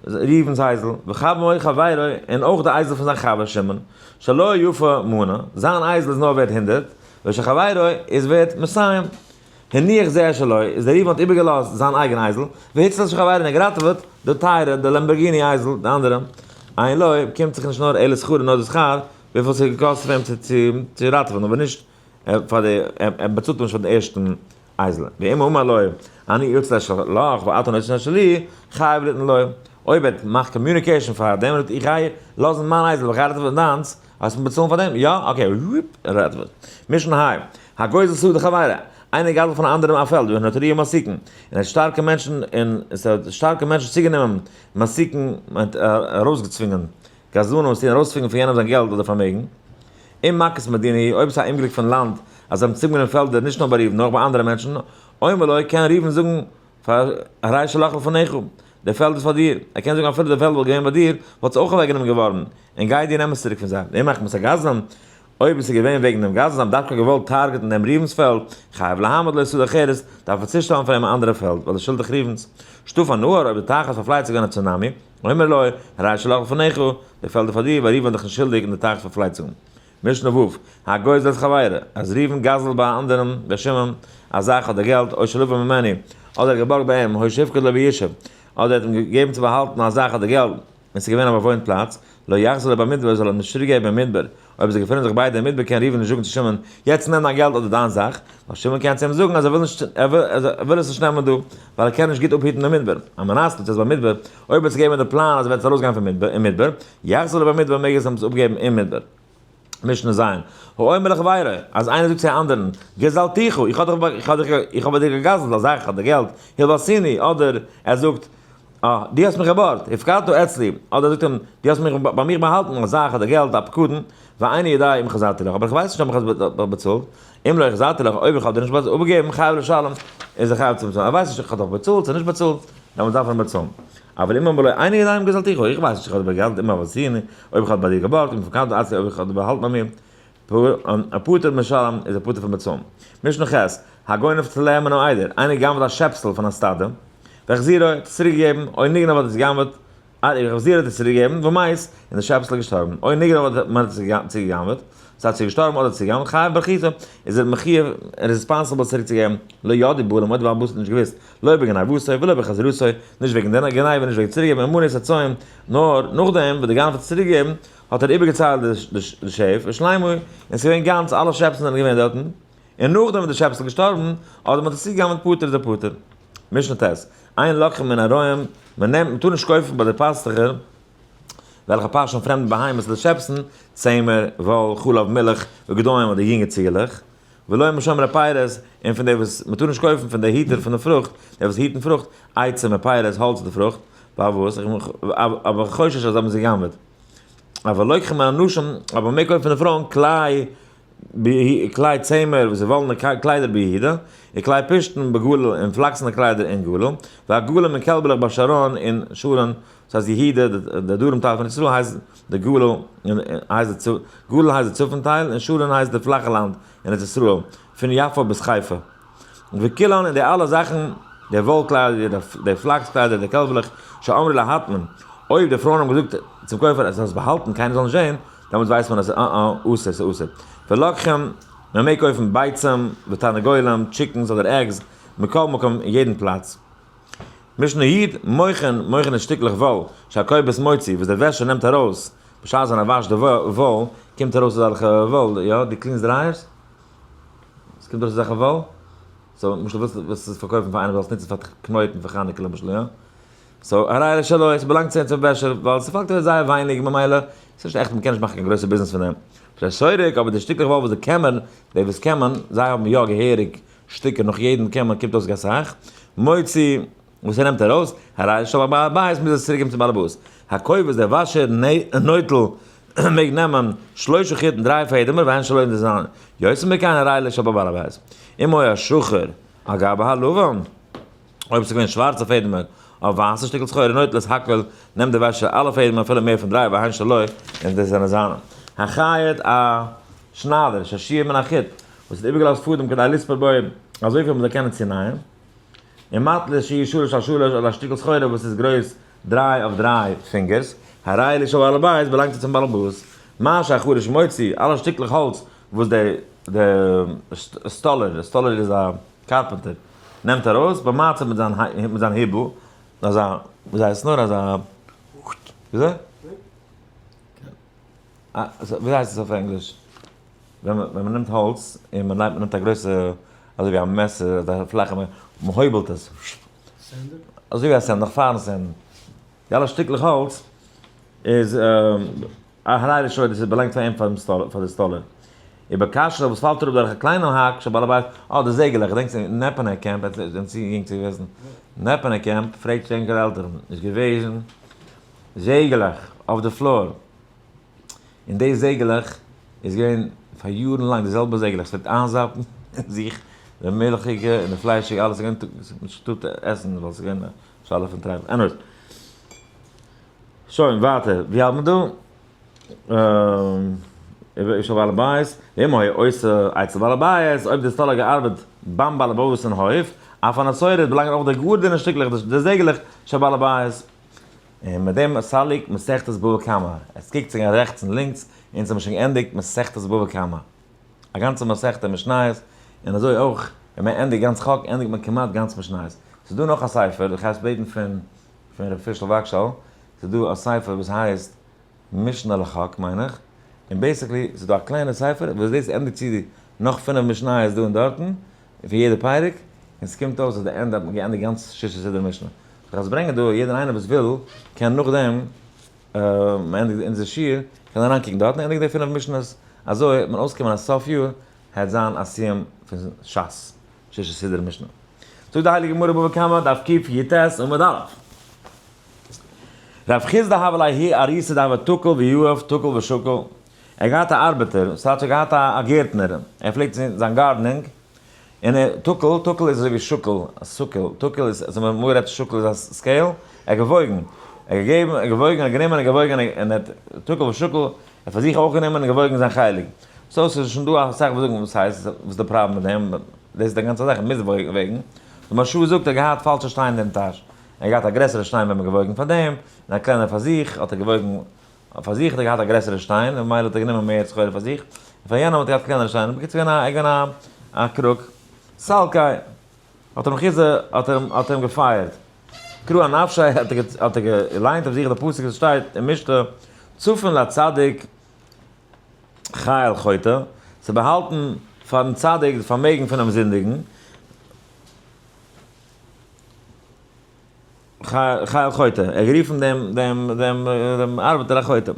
ראובן'ס אייזל, וחמור חברו, און אויך די אייזל פון זיין חבר שמעון, שלו יפה מנה, זיין אייזל איז נאר ווערט 100, ושל חברו איז ווערט מאתים. הניח זה שלו, איז דער ראובן האט איבערגעלאזט זיין אייגן אייזל, והציל של חברו און ער געראטעוועט די טייערע, די לעמבארגיני אייזל, די אנדערע. אין לו, קומט זיך נישט נאר אלא שכרו נאר די שכר, וויפיל ס'האט געקאסט פאר אים צו ראטעווען, אבער נישט פאר די, ער באצאלט נישט פאר דעם ערשטן אייזל. ואם אמר לו, אני אציל שלך ואתה נותן שלי, חייב ליתן לו. אויב ער מאכט communication פאר דעם, איך גיי לאזן מיין אייזל, איך גיי ראטעווען דיינס, וועסט מיר באצאלן פאר דעם? יא? okay, ראטעוועט. משנה ה', הגוזל שדה חבירו, איינער גזל'ט פון א אנדערעם א פעלד, והנותרוהו מעסיקין, און ער האט שטארקע מענטשן און עס האט שטארקע מענטשן צוגענומען מעסיקין מיינט ארויסגעצווינגען, גזלנים וואס טוען ארויסצווינגען פון יענעם זיין געלט אדער פארמעגן. אם מכת מדינה היא, אויב עס איז א אומגליק פון לאנד אז זיי האבן צוגענומען פעלדער נישט נאר ביי ראובן נאר אויך ביי אנדערע מענטשן, אומר לו, קען ראובן זאגן פאר הרי שלך לפניך, די פעלד איז פאר דיר, ער קען זאגן אפילו די פעלד וואלט געווען ביי דיר, וואלט עס אויך אוועקגענומען געווארן, און גיי דיר נעם עס צוריק פון זיי. ואם מחמת הגזלן, אויב עס איז געווען וועגן דעם גזלן, האבן דווקא געוואלט target ן דעם ראובן'ס פעלד, חייב להעמיד לו שדה אחרת, דארף ער צושטעלן פאר אים א אנדערע פעלד, ווייל די שולד איז ראובן'ס. שטף הנהר, אויב די טייך האט פארפלייצט געווען א צונאמי, אומר לו, הרי שלך לפניך, די פעלד איז פאר דיר, ווייל ראובן איז דאך נישט שולדיג אין די טייך'ס פארפלייצונג. משנה ו', הגוזל את חברו, אז ראובן גזל'ט ביי א אנדערן, ביי שמעון, א זאך אדער געלט, או שלוה ממנו, אדער ער האט געבארגט ביי אים, או שהפקיד לו בישוב, אדער ער האט אים געגעבן צו באהאלטן א זאך אדער געלט, און ס'איז געווען א באוואוינט פלאץ, לא יחזיר לו במדבר, זאל ער אים נישט צוריק געבן אין מדבר, אויב זיי געפינען זיך ביידע אין מדבר קען ראובן נישט זאגן צו שמעון, יעצט נעם דיין געלט אדער דיין זאך, ווייל שמעון קען צו אים זאגן אז ער וויל נישט, ער וויל עס נישט נעמען דא, ווייל ער קען נישט גוט אפהיטן דעם מדבר, על מנת לצאת במדבר, אויב האט עס געגעבן די פלאן אז ער וועט עס ארויסגיין פון מדבר, אין מדבר, יחזיר לו במדבר מעג ער עס אים אפגעבן אין מדבר. משנה ז', האומר לחבירו, אז איינער זאגט צו א אנדערן, גזלתיך, איך האב דיך, איך האב דיך, איך האב ביי דיר געגזלט א זאך אדער געלט, הלויתני, אדער ער זאגט, אה, דו האסט מיך געבארגט, הפקדת אצלי, אדער ער זאגט אים, דו האסט מיך ביי מיר באהאלטן א זאך אדער געלט, א פקדון, ואיני יודע אם החזרתי לך, אבער איך ווייס נישט אויב איך האב באצאלט, אם לא החזרתי לך, אויב איך האב דיר נישט אפגעגעבן, חייב לשלם, איז ער חייב צו באצאלן, ער ווייסט נישט איך האב דאך באצאלט צו נישט באצאלט, דעמאלטס דארף ער באצאלן. אבל אם אמר לו איני יודע אם גזלתיך, איך ווייס נישט איך האב דיר באגזלט אם עוושני, אויב איך האב ביי דיר געבארגט, אם פקדת אצלי, אויב איך האב דיר באהאלטן ביי מיר, א פטור משלם איז א פטור פון באצאלן. משנה ח', הגונב טלה מן העדר, איינער גנב'ט א שעפסל פון א סטאדע, והחזירו, האט עס צוריק געגעבן, או נגנב האט עס געגנב'ט, והחזירו האט עס צוריק געגעבן, ומת, און די שעפסל איז געשטארבן, או נגנב האט מען עס צוגעגנב'ט, ס'הייסט ס'איז געשטארבן אדער צוגעגנב'ט, חייב ברחותה, איז ער מחיוב, ער איז responsible צוריק צו געבן, לא ידעו בעלים, אויב די בעל הבית האט נישט געוואוסט, לא בגניבתו ולא בחזרתו, נישט וועגן די גניבה נישט וועגן צוריק געבן, ומנו את הצאן, נאר נאכדעם וואס די גנב האט עס צוריק געגעבן, האט ער איבערגעציילט די שעף, ושלימו, און ס'איז געווען גאנץ, אלע שעפסן זענען געווען דארטן, און נאכדעם איז די שעפסל געשטארבן, אדער מ'האט עס צוגעגנב'ט פטור איז ער פטור. משנה ט', אין לוקחין מן הרועים, מ'נעמט, מ'טאר נישט קויפן ביי די פאסטוכער, וועלכע פאשען פרעמדע בהמות אדער שעפסן, צמר, וואל, חלב, מילך, וגדיים אדער יונגע ציגעלעך, ולא משומרי פירות, און פון די וואס מ'טאר נישט קויפן פון די היטער פון די פרוכט, די וואס היטן פרוכט, עצים ופירות, האלץ אדער פרוכט, פארוואס? אבער חושש אז זיי האבן זיי גע'גנב'עט. אבל לוקחין מן הנשים, אבער מ'מעג קויפן פון די פרויען כלי כלי צמר וואס איז וואלענע קליידער ביהודה, און כלי פשתן בגליל און פלאקסענע קליידער אין גליל, ועגלים און קעלבעלעך בשרון אין שרון, דאס הייסט יהודה, די דרום טייל פון ישראל הייסט די גליל, הייסט די גליל הייסט די צפון טייל, און שרון הייסט די פלאכע לאנד אין ארץ ישראל, פון יפו ביז חיפה. וכולן און די אלע זאכן, די וואל קליידער, די פלאקס קליידער, די קעלבעלעך, שאמרו להטמין, אויב די פרויען האבן געזאגט צום קויפער אז ער זאל עס באהאלטן קיינער זאל נישט זען, דעמאלטס ווייסט מען אז אה אה, אסור, ס'איז אסור. ולוקחים, מען מעג קויפן ביצים, ותרנגולים, chickens אדער eggs, מכל מקום אין יעדן פלאץ. משנה י', מוכין, מוכין איז שטיקלעך וואל, שהכובס מוציא, וואס דער וועשער נעמט ארויס, בשעת ווען ער וואשט די וואל, קומט ארויס אזעלכע וואל, יא, דו clean סט dryers? עס קומט ארויס אזעלכע וואל? so, למשל ווילסט ווילסט עס פארקויפן פאר איינעם זאל עס נוצן פאר קנויטן פאר חנוכה למשל, יא? so, הרי אלו שלו, עס באלאנגט צו צום וועשער, ווייל ס'פאלט אויס זייער ווייניג, ממילא, ס'איז נישט עכט, מ'קען נישט מאכן קיין גרויסע ביזנעס פון דעם. סורק, אבער די שטיקלעך וואל וואס די קעמער, די וואס קעמען, זיי האבן יא געהעריג שטיקער נאך יעדן קעמער קומט אויס אסאך, מוציא, וואס ער נעמט ארויס, הרי של בעל הבית מוז עס צוריקגעבן צום בעל הבית. הכובס דער וואשער נוטל מעג נעמען שלושה חוטין דריי פעדעמער והן שלו און די זיינע. יותר מכאן הרי של בעל הבית. אם היה שחור על גבי הלבן, אויב עס איז געווען שווארצע פעדעמער אויף ווייסע שטיקל סחורה נוטל את הכל נעמט דער וואשער אלע פעדעמער אפילו מער פון דריי והן שלו און די זענען זיינע. החייט א שניידער שהשאיר מן החוט וואס האט איבערגעלאזט פאדעם כדי לספור בו אזויפיל מען זאל קענען צונייען. ומטלית שהיא שלש על שלש אדער א שטיקל סחורה וואס איז גרויס דריי אויף דריי פינגערס, הרי אלו של בעל הבית באלאנגט עס צום בעל הבית, מה שהחרש מוציא, אלע שטיקלעך האלץ וואס די די סטאלער, סטאלער איז א carpenter, נעמט ארויס, במצה מיט זיין מיט זיין היבל, אזא, ווי הייסט עס נאר, אזא, וויאזוי? ווי הייסט עס אויף ענגליש? ווען מען נעמט האלץ און מען לייגט מען נעמט א גרויסע אזוי ווי א מעסער אדער א פלאכע מען הויבלט עס sander? אזוי ווי א sander נאך פארן sand ן די אלע שטיקלעך האלץ איז א הרי שוין דאס איז באלאנגט פאר אים פארן סטאלער פאר די סטאלער ובקשלה וואס פאלט אראפ דורך א קליינעם האק של בעל הבית אה די זעגעלעך געדענקסט אין נעפענעק קעמפ זענט צו יונג צו וויסן נעפענעק קעמפ פרעגט ענקער עלטערן איז געוועזן זעגעלעך אויף די floor. און די זעגעלעך איז געווען פאר יארן לאנג די זעלבע זעגעלעך, ס'פלעגט איינזאפן אין זיך די מילכיגע און די פליישיגע אלעס איז געווען נישט געטארט עסן ווייל ס'איז געווען א שאלה פון טרייף, anyways. שוין ווייטער, ווי האלט מען דא? איש בעל הבית, ואם היה עושה אצל בעל הבית, אויב די סטאלער געארבעט ביים בעל הבית אין הויף, אף הן הסורד באלאנגען אויך די גאר דינע שטיקלעך די זעגעלעך של בעל הבית. און מיט דעם סליק מסכת בבא קמא, עס קוקט זיך רעכטס און לינקס, אונז האבן שוין געענדיגט מסכת בבא קמא, א גאנצע מסכת משניות, און אזוי אויך ווען מען ענדיגט גאנץ חק ענדיגט מען כמעט גאנץ משניות. ס'איז דא נאך א ספר, איך הייס בעטן פון פון ר' פישל וואגשאל, ס'איז דא א ספר וואס הייסט משנה לחק מיין איך, און basically ס'איז דא א קליינע ספר וואס דאס ענדיגט צו נאך פינף משניות דא און דארטן, פון יעדע פרק, און ס'קומט אויס אז די ענדע האט מען געענדיגט גאנץ ששה סדרי משנה. איך וועל עס ברענגען דא, יעדער איינער וואס וויל קען נאכדעם מ'ענדיגט אונזער שיעור קען אריינקוקן דארט און ענדיגן די פינף משנה'ס, אזוי וועט מען אויסקומען אז סוף יאר העט זיין א סיום פון שס, ששה סדרי משנה. זאגט די הייליגע גמרא בבא קמא דף קי"ט עמוד א'. רב חסדא הוה ליה ההוא אריסא דהוה תקיל ויהיב תקיל ושקיל, ער האט געהאט א ארבעטער, ס'האט זיך געהאט א גערטנער, ער פלעגט זיין gardening, און ער, תקיל, תקיל איז אזוי ווי שקל, א סקעיל, תקיל איז, אזוי ווי מ'האט גערעדט שקל איז א scale, ער האט געוואויגן, ער האט געגעבן, ער האט געוואויגן, ער האט גענומען, ער האט געוואויגן, און ער האט שקל ושקל, ער האט פאר זיך אויך גענומען און געוואויגן זיין חלק. so ס'איז שוין דא אסאך וואס זאגן וואס הייסט, וואס איז די פראבלעם מיט דעם, דאס איז די גאנצע זאך, מ'מוז וועגן. די מהרש"א זאגט ער האט געהאט פאלשע שטיינער אין טאש, ער האט געהאט א גרעסערע שטיין ווען מ'האט געוואויגן פאר דעם, און א קלענערע פאר זיך, האט ער געוואויגן פאר זיך האט ער געהאט א גרעסערע שטיין, און ממילא האט ער גענומען מער סחורה פאר זיך, און פאר יענעם האט ער געהאט קלענערע שטיינער, בקיצור געווען א געווען א crook. סלקיה האט אים חיזה האט אים האט אים געפייערט. קרא אנפשיה האט ער האט ער געליינט אויף זיך די פסוק וואס שטייט אין משלי צפון לצדיק חיל חוטא, ס'איז באהאלטן פארן צדיק די פארמעגן פונעם זינדיגן. חיל חוטא, ער האט גערופן דעם דעם דעם דעם ארבעטער א חוטא.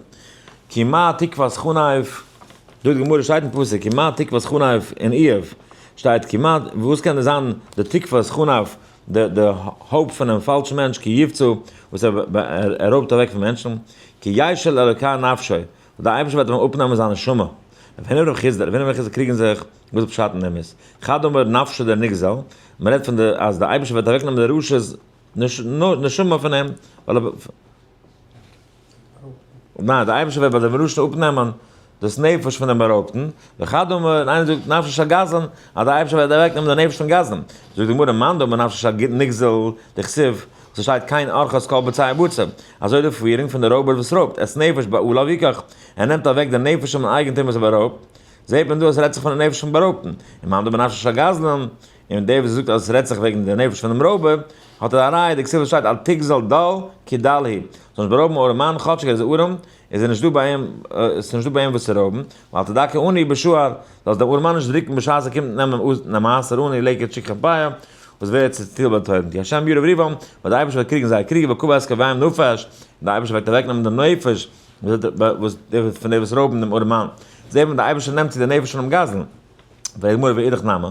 כי מה תקוות חנף, זאגט די גמרא שטייט אין פסוק כי מה תקוות חנף אין איוב שטייט כי מה, וואס קען זיין די תקוות חנף, די די hope פונעם פאלשן מענטש כי יבצע, וואס ער ער רויבט אוועק פון מענטשן, כי ישל אלוקי נפשו, דער אייבערשטער וועט אים אפנעמען זיין נשמה. רב הונא ורב חסדא, רב הונא ורב חסדא קריגן זיך וואס די פשט אין דעם איז. חד אמר נפשו דנגזל, מען רעדט פון די אז דער אייבערשטער וועט אוועקנעמען די רשע'ס נשמה פון אים, ווייל ער ניין, דער אייבערשטער וועט ביי דעם רשע אפנעמען דאס נפש פון דעם בארויבטן, וחד אמר, און איינער זאגט נפשו של גזלן, אז דער אייבערשטער וועט אוועקנעמען די נפש פון גזלן. זאגט די גמרא, מאן דאמר נפשו של נגזל, דכתיב, ס'שטייט כן ארחת כל בצע בצע, אזוי די פירונג פון די רויבער וואס רויבט, את נפש בעליו יקח, ער נעמט אוועק די נפש פונעם אייגענטומער וואס ער בארויבט, זעט מען דא אז ס'רעדט זיך פון די נפש פון בארויבטן, און מאן דאמר נפשו של גזלן, און דער וואס זאגט אז עס רעדט זיך וועגן די נפש פונעם רויבער, האט ער א ראיה, דכתיב וואס שטייט אל תגזל דל כי דל הוא, זאל נישט בארויבן ארעמאן כאטשיג ער איז ארעם, איז ער נישטא ביי אים, עס איז נישטא ביי אים וואס צו רויבן, ואל תדכא עני בשער, זאלסט דעם ארעמאן נישט דרוקן בשעת ער קומט נעמען מעשר עני לקט שכחה פאה, וואס ווערט צעטיילט ביי טויבן, כי השם יריב ריבם, ווייל דער אייבערשטער וועט קריגן זייער קריג, וקבע את קוויהם נפש, און דער אייבערשטער וועט אוועקנעמען די נפש וואס פון די וואס רויבן דעם ארעמאן. זעט מען דער אייבערשטער נעמט צו די נפש פונעם גזלן. פרעגט די גמרא ואידך נמי,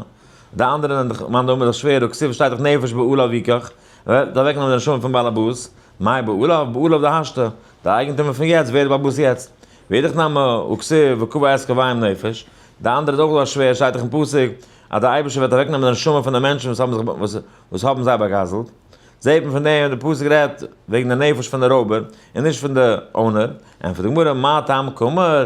די אנדערע זענען דאך מאן דאמר דאך שווער, הכתיב שטייט דאך נפש בעליו יקח, וועט אוועקנעמען די נשמה פון בעל הבית, מאי בעליו, בעליו דהשתא, דער אייגנטומער פון יעצט ווערט בעל הבית יעצט. ואידך נמי, הכתיב וקבע את קוויהם נפש, די אנדערע איז אויך דא שווער, שטייט דאך אין פסוק אז דער אייבערשטער וועט אוועקנעמען די נשמה פון די מענטשן וואס האבן זיך וואס האבן זיי באגזלט. זעט מען פון דעם די פסוק רעדט וועגן די נפש פון די רויבער און נישט פון די owner. ענטפערט די גמרא, מה טעם קאמר,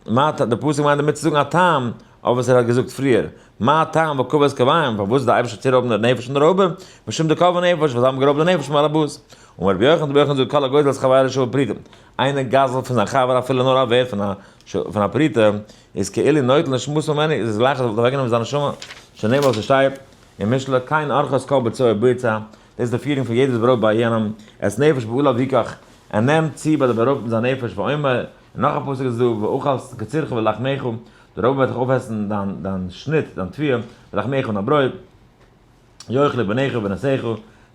מה טעם, די פסוק מיינט דערמיט צו זאגן א טעם אויף וואס ער האט געזאגט פריער, מה טעם וקבע את קוויהם, פארוואס איז די אייבערשטער צורויבן די נפש פון די רויבער, משום דקבעו נפש, ווייל זיי האבן גערויבט די נפש פון בעל הבית. אמר רבי יוחנן, רבי יוחנן זאגט כל הגוזל את חברו שווה פרוטה, איינער גזל'ט פון זיין חבר אפילו נאר א ווערד פון א פרוטה, איז כאילו נוטל נשמתו ממנו, איז עס גלייך אז ער וואלט אוועקגענומען זיין נשמה, שנאמר וואס עס שטייט אין משלי, כן ארחת כל בצע בצע, דאס איז די פירונג פון יעדעס ברויט ביי יענעם, את נפש בעליו יקח, ער נעמט צו ביי די בארויבטן זיין נפש, ואומר, און נאך א פסוק איז דא, ואכלת קצירך ולחמך, דער רויבער וועט דיך אויפעסן דיין דיין שניט, דיין תבואה, ולחמך און דיין ברויט, יאכלו בניך ובנותיך,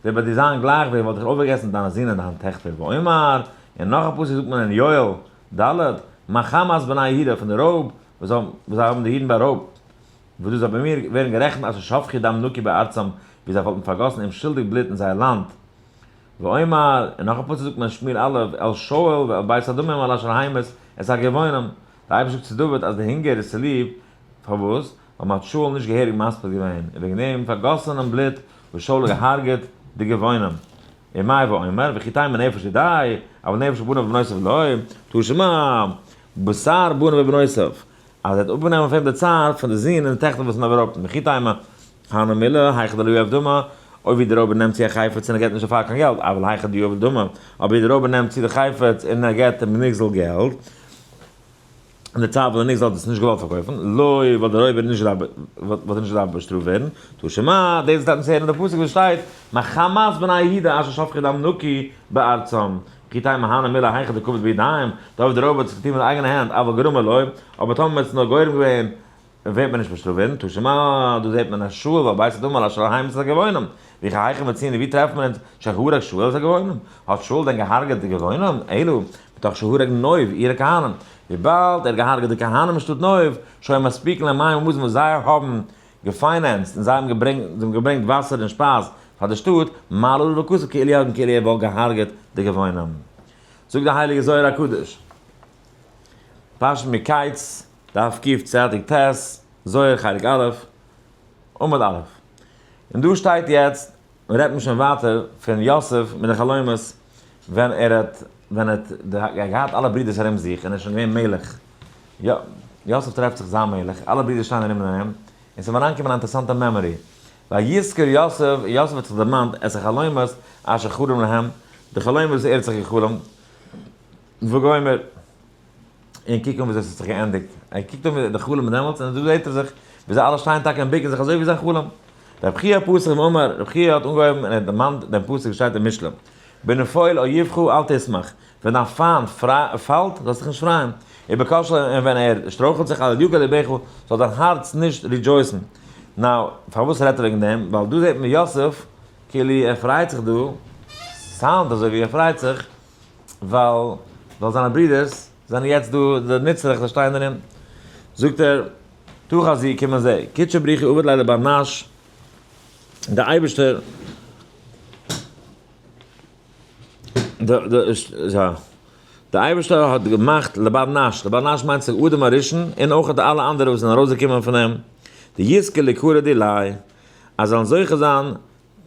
זיי וועט דיר זיין גלייך ווי ער וואלט דיך אויפגעגעסן דיינע זין און דיין טעכטער, ואומר, און נאך א פסוק זאגט מען אין יואל, ד, מחמת בני יהודה, פון די רויב וואס האבן וואס זיי האבן די אידן בארויבט, וואס דאס זאל ביי מיר ווערן גערעכנט אשר שפכו דם נקי בארצם, ווי זיי וואלטן פארגאסן אומשולדיג בלוט אין זייער לאנד. ואומר, און נאך א פסוק זאגט מען שמואל א', אל שאול ואל בית הדמים על אשר המית את הגבעונים, דער אייבערשטער זאגט צו דוד אז די הונגער איז צוליב, פארוואס? ווייל מען האט שאול נישט געהעריג מספיד געווען, און וועגן דעם פארגאסענעם בלוט וואס שאול האט געהארגעט די גבעונים. ומאי ואומר, וכי תימא נפש דידיה, אבל נפש בניו ובנותיו לא, תא שמע, בשר בניו ובנותיו, אז ער האט אפגענומען פון אים די צער פון די זין און די טעכטער וואס זענען בארויבט, וכי תימא, הני מילי, היכא דלא יהיב דמי, אויב ווי דער רויבער נעמט צו א חפץ און ער געבט נישט דערפאר קיין געלט, אבל היכא דיהיב דמי, אבער ווי דער רויבער נעמט צו די חפץ און ער געבט דעם נגזל געלט, אין די צייט וואס דער נגזל האט עס נישט געוואלט פארקויפן, לא, וואלט דער רויבער נישט געדארפט וואלט ער נישט געדארפט באשטראפט ווערן, תא שמע, דאס דארף מען צו הערן אין די פסוק וואס שטייט, מחמת בני יהודה אשר שפכו דם נקי בארצם, וכי תימא הני מילי היכא דקביד בידיים, דא ווי דער רויבער האט עס געטון מיט די אייגענע הענט, אבל גרמא לא, אבער טאמער מען האט עס נאר גורם געווען, ווערט מען נישט באשטראפט ווערן, תא שמע, דא זעט מען אז שאול ואל בית הדמים על אשר המית את הגבעונים, וכי היכא מצינו ווי טרעפט מען אונז שהרג שאול את הגבעונים? האט שאול דען געהארגעט די גבעונים? אלא, מתוך שהרג נוב עיר הכהנים, וויבאלד ער האט געהארגעט די כהנים אין שטאט נוב, שהיו מספיקין למים ומזון וואס זיי האבן געפיינענסט און זיי האבן געברענגט זיי האבן געברענגט וואסער און שפייז פאר די שטאט, מעלה עליו הכתוב כאילו יהרגן כאילו ער וואלט געהארגעט די גבעונים. זאגט די הייליגע זוהר הקדוש, פרשת מקץ, דף קצ ט, זוהר חלק א', עמוד א'. און דא שטייט יעצט רעדט מען שוין ווייטער פון יוסף מיט די חלומות ווען ער האט ווען ער האט געהאט אלע ברידערס ארום זיך און ער איז שוין געווען מלך. יא, יוסף טרעפט זיך זיין מלך, אלע ברידער שטייען ארום און אים, און ס'איז אים אריינגעקומען א אינטערעסאנטע memory. ויזכר יוסף, יוסף האט זיך דערמאנט את החלומות אשר חלם להם, די חלומות וואס ער האט זיך געחלומט, וגומר. און קוק אן וויאזוי עס האט זיך געענדיגט. ער קוקט אן די חלום דעמאלטס און דא זעט ער זיך ווי זיי אלע שטייען טאקע און בוקן זיך אזוי ווי זיין חלום. רב חייא פתח ואמר, רב חייא האט אנגעהויבן און ער האט דערמאנט דעם פסוק וואס שטייט אין משלי, בנפול אויבך אל תשמח, ווען דיין פיינט פאלט זאלסט דיך נישט פרייען, ובכשלו און ווען ער שטרויכלט זיך אל יגל לבך, זאל דיין הארץ נישט rejoice ן. Now, פארוואס רעדט ער וועגן דעם? ווייל דא זעט מען יוסף כאילו ער פרייט זיך דא, sound אזוי ווי ער פרייט זיך, ווייל ווייל זיינע ברידערס זענען יעצט דא די נצרך זיי שטייען ארום זאגט ער תא חזי קום און זע קודשא בריך הוא עביד ליה לבר נש די אייבערשטער די אייבערשטער האט געמאכט לבר נש, לבר נש מיינט צו אדם הראשון און אויך די אלע אנדערע וואס זענען ארויסגעקומען פון אים, דיזכו ליקרא דיליה אז זאלן זוכה זיין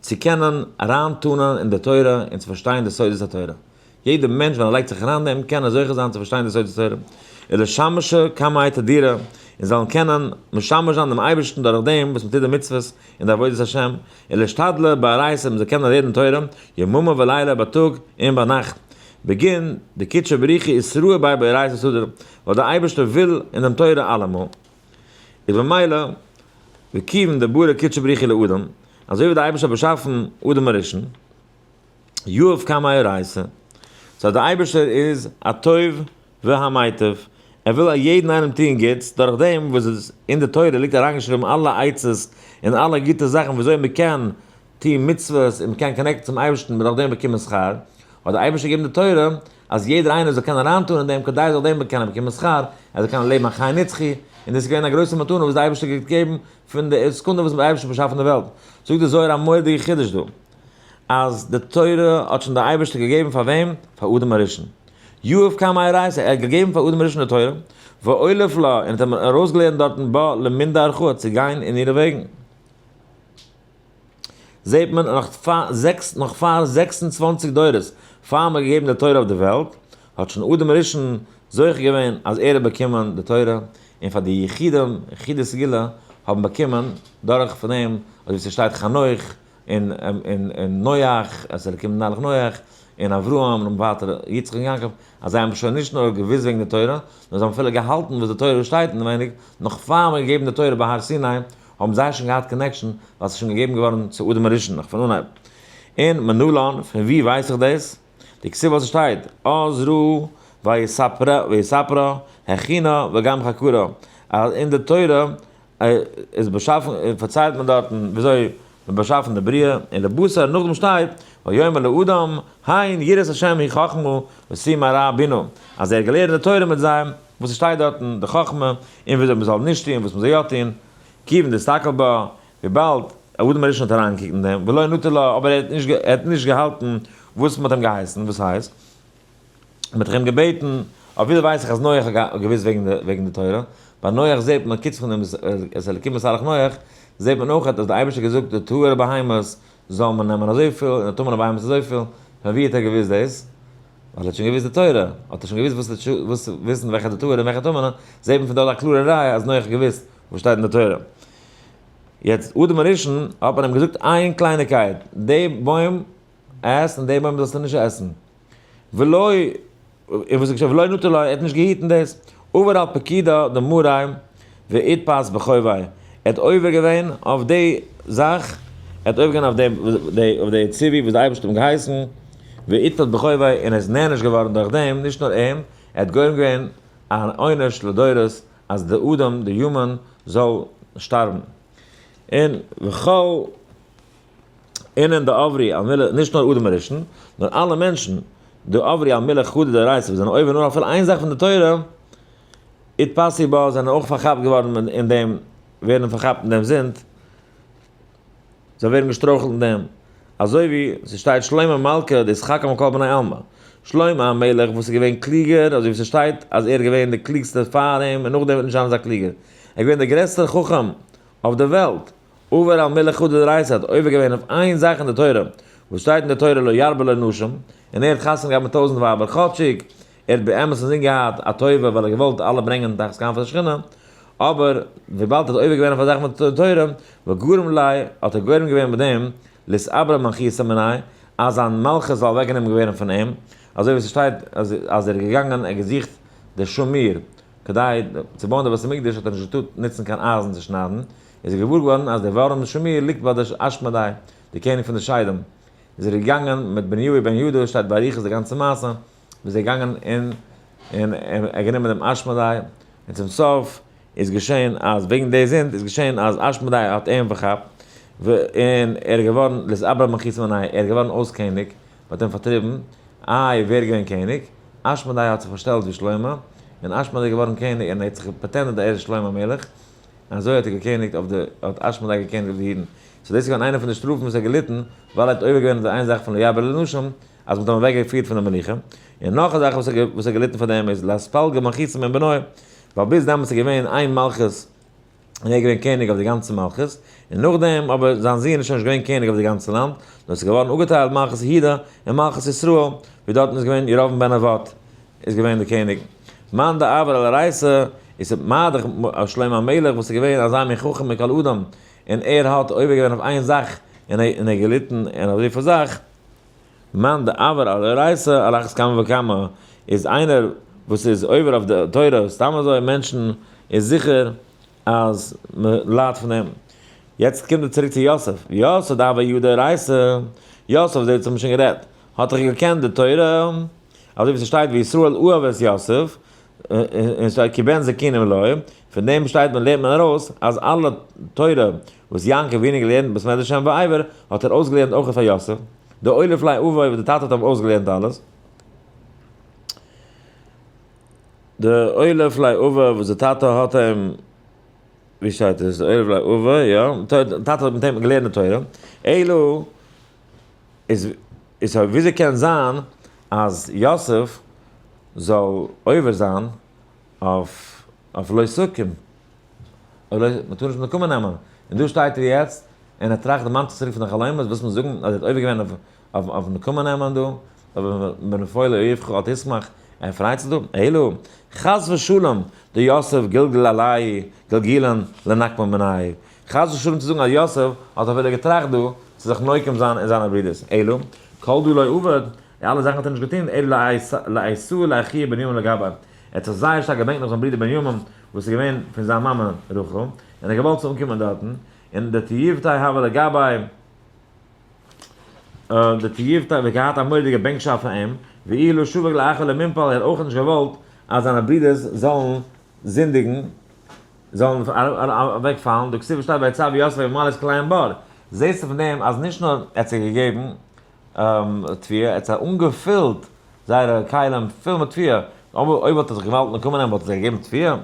צו קענען אריינטאנען אין די תורה און צו פארשטיין די סודות התורה. יעדער מענטש ווען ער לייגט זיך אריין אין דעם קען ער זוכה זיין צו פארשטיין די סודות התורה. ולשמשא קמיה תדירא, און זאלן קענען משמש זיין דעם אייבערשטן דורך דעם וואס מען טוט די מצוות און די עבודת השם, ולאשתדלא באורייתא מען זאל קענען לערנען תורה יממא ולילה בייטאג און ביינאכט. בגין דקודשא בריך הוא אתרעי ביה באורייתא סדר, ווייל דער אייבערשטער וויל אין דעם תורה אלעמאל. איז במילא וכיוון דברא קודשא בריך הוא לאדם, אזוי ווי דער אייבערשטער האט באשאפן אדם הראשון, יהב קמיה אורייתא, so דער אייבערשטער איז א טוב והמיטיב, ער וויל א יעדן איינעם טוען גוטס, דורך דעם וואס עס אין די תורה ליגט אריינגעשריבן אלע עצות און אלע גוטע זאכן ווי אזוי מען קען טון מצוות און מען קען connect ן צום אייבערשטן און דורך דעם באקומען שכר, האט דער אייבערשטער געגעבן די תורה אז יעדער איינער זאל קענען אריינטאן אין דעם כדי ער זאל דעם קענען באקומען שכר, ער זאל קענען לעבן א חיי נצחי, און דאס איז געווען א גרויסע מתנה וואס דער אייבערשטער האט געגעבן פון די סעקונדע וואס דער אייבערשטער האט באשאפן די וועלט. זאגט דער זוהר א מורא'דיגע חידוש דא, אז די תורה האט שוין דער אייבערשטער געגעבן פאר וועם? פאר אדם הראשון. יהב קמיה אורייתא, ער האט געגעבן פאר אדם הראשון די תורה, ואוליף לה, און האט אים ארויסגעלערנט דארטן בה למנדע ארחהא, צו גיין אין אירע וועגן. זעט מען נאך פאר זעקס נאך פאר 26 דורות פאר מ'האט געגעבן די תורה אויף די וועלט, האט שוין אדם הראשון זוכה געווען אז ער האט באקומען די תורה, און פאר די יחידים, יחידי סגולה, האבן באקומען דורך פון דעם, אזוי ווי ס'שטייט חנוך און און און נח, את האלקים נלך נח, און אברהם און ווייטער יצחק און יעקב, אז זיי האבן שוין נישט נאר געוואוסט וועגן די תורה, נאר זיי האבן אפילו געהאלטן וואס די תורה שטייט אינעווייניג, נאך פאר מ'האט געגעבן די תורה בהר סיני, האבן זיי שוין געהאט connection ווייל ס'איז שוין געגעבן געווארן צו אדם הראשון נאך פון אנהייב. און מנלן, פון וואו ווייס איך דאס? דכתיב וואס ס'שטייט, אז ראה ויספרה ויספרה הכינה וגם חקרה, אז אין די תורה איז באשאפן פארציילט מען דארטן וויאזוי מען באשאפן די בריאה, און לבשר נאכדעם שטייט ויאמר לאדם הן יראת השם היא חכמה ותו מרע בינה, אז ער האט געלערנט די תורה מיט זיי, וואס עס שטייט דארטן די חכמה, און וויאזוי מען זאל נישט טון, וואס מען זאל יא טון, כיוון דאסתכל בה, וויבאלד אדם הראשון האט אריינגעקוקט אין דעם, ולא נטה לה, אבער ער האט נישט ער האט נישט געהאלטן וואס מען האט אים געהייסן, וואס הייסט? מען האט דאך אים געבעטן, אויף וויאזוי ווייס איך אז נח האט געוואוסט וועגן די וועגן די תורה? ביי נח זעט מען, חוץ פון דעם את האלקים התהלך נח, זעט מען אויך אז דער אייבערשטער האט געזאגט די טהור'ע בהמות זאל מען נעמען אזויפיל און די טמא'נע בהמות אזויפיל, פון ווי האט ער געוואוסט דאס? ווייל ער האט שוין געוואוסט די תורה, האט ער שוין געוואוסט וואס וואס וויסן וועלכע די טהור'ע און וועלכע טמא'נע, זעט מען פון דארט א קלארע ראיה אז נח האט געוואוסט וואס שטייט אין די תורה. יעצט אדם הראשון האט מען אים געזאגט איין קלייניקייט, די בוים עס און די בוים זאלסטו נישט עסן. ולא, און וואס איז געשען, ולא נטה לה, ער האט נישט געהיטן דאס, עבר על פקידה דמארי ואיתפס בחוביה, ער האט עובר געווען אויף די זאך, ער האט עובר געווען אויף די אויף די ציווי וואס די אייבערשטער האט אים געהייסן, ואיתפס בחוביה, און ער איז נענש געווארן דורך דעם, נישט נאר אים, ער האט גורם געווען אן עונש לדורות אז די אדם, די human, זאל שטארבן. און וכל. אינון דעברי על מלה, נישט נאר אדם הראשון, נאר אלע מענטשן, דעברי על מלה חדא דאורייתא, וואס זענען עובר נאר אפילו איין זאך פון די תורה, אתפסו בה, זענען אויך פארכאפט געווארן אין דעם, ווערן פארכאפט אין דעם זינד, זיי ווערן געשטרויכלט אין דעם, אזוי ווי ס'שטייט שלמה מלכא דאתחכם מכל בני עלמא, שלמה המלך וואס איז געווען קלוגער, אזוי ווי ס'שטייט אז ער איז געווען דער קלוגסטער פאר אים און נאכדעם וועט נישט זיין אזא קלוגער, ער איז געווען דער גרעסטער חכם אויף דער וועלט. עבר על מילה חדא דאורייתא האט עובר געווען אויף איין זאך אין די תורה, וואס שטייט אין די תורה לא ירבה לו נשים, און ער האט חתונה געהאט מיט 1000 ווייבער, כאטשיג ער האט באמת אינזין געהאט א טובה ווייל ער האט געוואלט אלע ברענגען תחת כנפי השכינה, אבער וויבאלד ער האט עובר געווען אויף א זאך מיט די תורה, וגרם ליה, האט ער גורם געווען מיט דעם, להתעברא מלכותא מיניה, אז זיין מלכות זאל אוועקגענומען געווערן פון אים, אזוי ווי ס'שטייט אז אז ער איז געגאנגען און געזוכט די שמיר כדי צו בויען די בית המקדש האט ער נישט געטארט נוצן קיין אייזן צו שניידן, איז ער געוואר געווארן אז דער ווארעם שמיר ליגט ביי די אשמדאי, די קעניג פון די שדים, איז ער געגאנגען מיט בניהו בן יהודה, שטייט באריכות די גאנצע מעשה, ווי זיי געגאנגען און און ער גענומען דעם אשמדאי, און צום סוף איז געשען אז וועגן די זינד איז געשען אז אשמדאי האט אים פארכאפט, און ער איז געווארן לאתעברא מלכותא מיניה, ער איז געווארן אויס קעניג, מען האט אים פארטריבן, איי ווער איז געווען קעניג? אשמדאי האט זיך פארשטעלט ווי שלמה, און אשמדאי איז געווארן קעניג און ער האט זיך pretend עט אז ער איז שלמה המלך, און אזוי האט ער געקעניגט אויף די, האט אשמדאי געקעניגט אויף די אידן. so דאס איז געווען איינע פון די שטראפן וואס ער האט געליטן, ווייל ער האט עובר געווען אויף די איין זאך פון לא ירבה לנשים, אז מ'האט אים אוועק געפירט פון די מלוכה. און נאך א זאך וואס ער וואס ער האט געליטן פאר דעם איז לאתפלגה מלכותא מן בנוי, ווייל ביז דעמאלטס איז געווען איין מלכות, און ער איז געווען קעניג אויף די גאנצע מלכות, און נאכדעם אבער זיין זון איז שוין נישט געווען קעניג אויף די גאנצע לאנד, נאר עס איז געווארן אפגעטיילט מלכות יהודה און מלכות ישראל, ווי דארטן איז געווען ירבעם בן נבט איז געווען דער קעניג. מאן דעבר על אורייתא, איז מה דאך שלמה המלך וואס איז געווען אזא מין חכם מכל אדם, און ער האט עובר געווען אויף איין זאך און ער האט געליטן אין אזויפיל זאך, מאן דעבר על אורייתא על אחת כמה וכמה, איז איינער וואס איז עובר אויף די תורה סתם אזוי מענטשן איז זיכער אז מען ליידט פון דעם. יעצט קומט ער צוריק צו יוסף, יוסף דהוה ידע אורייתא, יוסף דאס האט מען שוין גערעדט, האט דאך געקענט די תורה, אזוי ווי ס'שטייט וישראל אהב את יוסף, און ס'שטייט כי בן זקונים לו, פון דעם שטייט מען לערנט מען ארויס אז אלע תורה וואס יעקב אבינו געלערנט בית מדרש שם ועבר האט ער אויסגעלערנט אויך פאר יוסף, די אוליף לי אבוי וואס די טאטע האט אים אויסגעלערנט אלעס, די אוליף לי אבוי וואס די טאטע האט אים, ווי שטייט עס, די אוליף לי אבוי, יא, די טאטע האט מיט אים געלערנט די תורה, אלא איז איז וויאזוי קען זיין אז יוסף זאל עובר זיין אויף אויף לא תקום, מען טאר נישט נקמה נעמען, און דא שטייט ער יעצט און ער טראכט דערמאנט זיך צוריק פון די חלומות, ווילסט מיר זאגן אז ער האט עובר געווען אויף אויף נקמה נעמען דא, אבער בנפול אויבך אל תשמח, ער פרייט זיך דא, אלא חס ושלום דיוסף גלגל עלי גלגולין לנקמא מיניה, חס ושלום צו זאגן אז יוסף האט אפילו געטראכט דא צו זיך נוקם זיין אין זיינע ברודערס, אלא כל דא לא עבד, די אלע זאכן האט ער נישט געטון, אלא לאתעויי לאחוה בנימין לגביה, ער האט זיך זייער שטארק געבענקט נאך זיין ברודער בנימין וואס איז געווען פון זיין מאמע רחל, און ער האט געוואלט צו אנקומען דארטן, און דתיובתיה הוה לגביה, דתיובתיה האט געהאט א מורא'דיגע בענקשאפט פאר אים, ואיהו לא שביק לאחוה למנפל, ער האט אויך נישט געוואלט אז זיינע ברודערס זאלן זינדיגן, זאלן אוועקפאלן, דכתיב שטייט ויצו יוסף וימלא את כליהם בר, זעסטו פון דעם אז נישט נאר ער האט זיי געגעבן תבואה, ער האט זיי אנגעפילט זייערע כלים פול מיט תבואה, אבער אויב וואלט ער זיך געוואלט נקמה נעמען וואלט ער זיי געגעבן תבואה? ער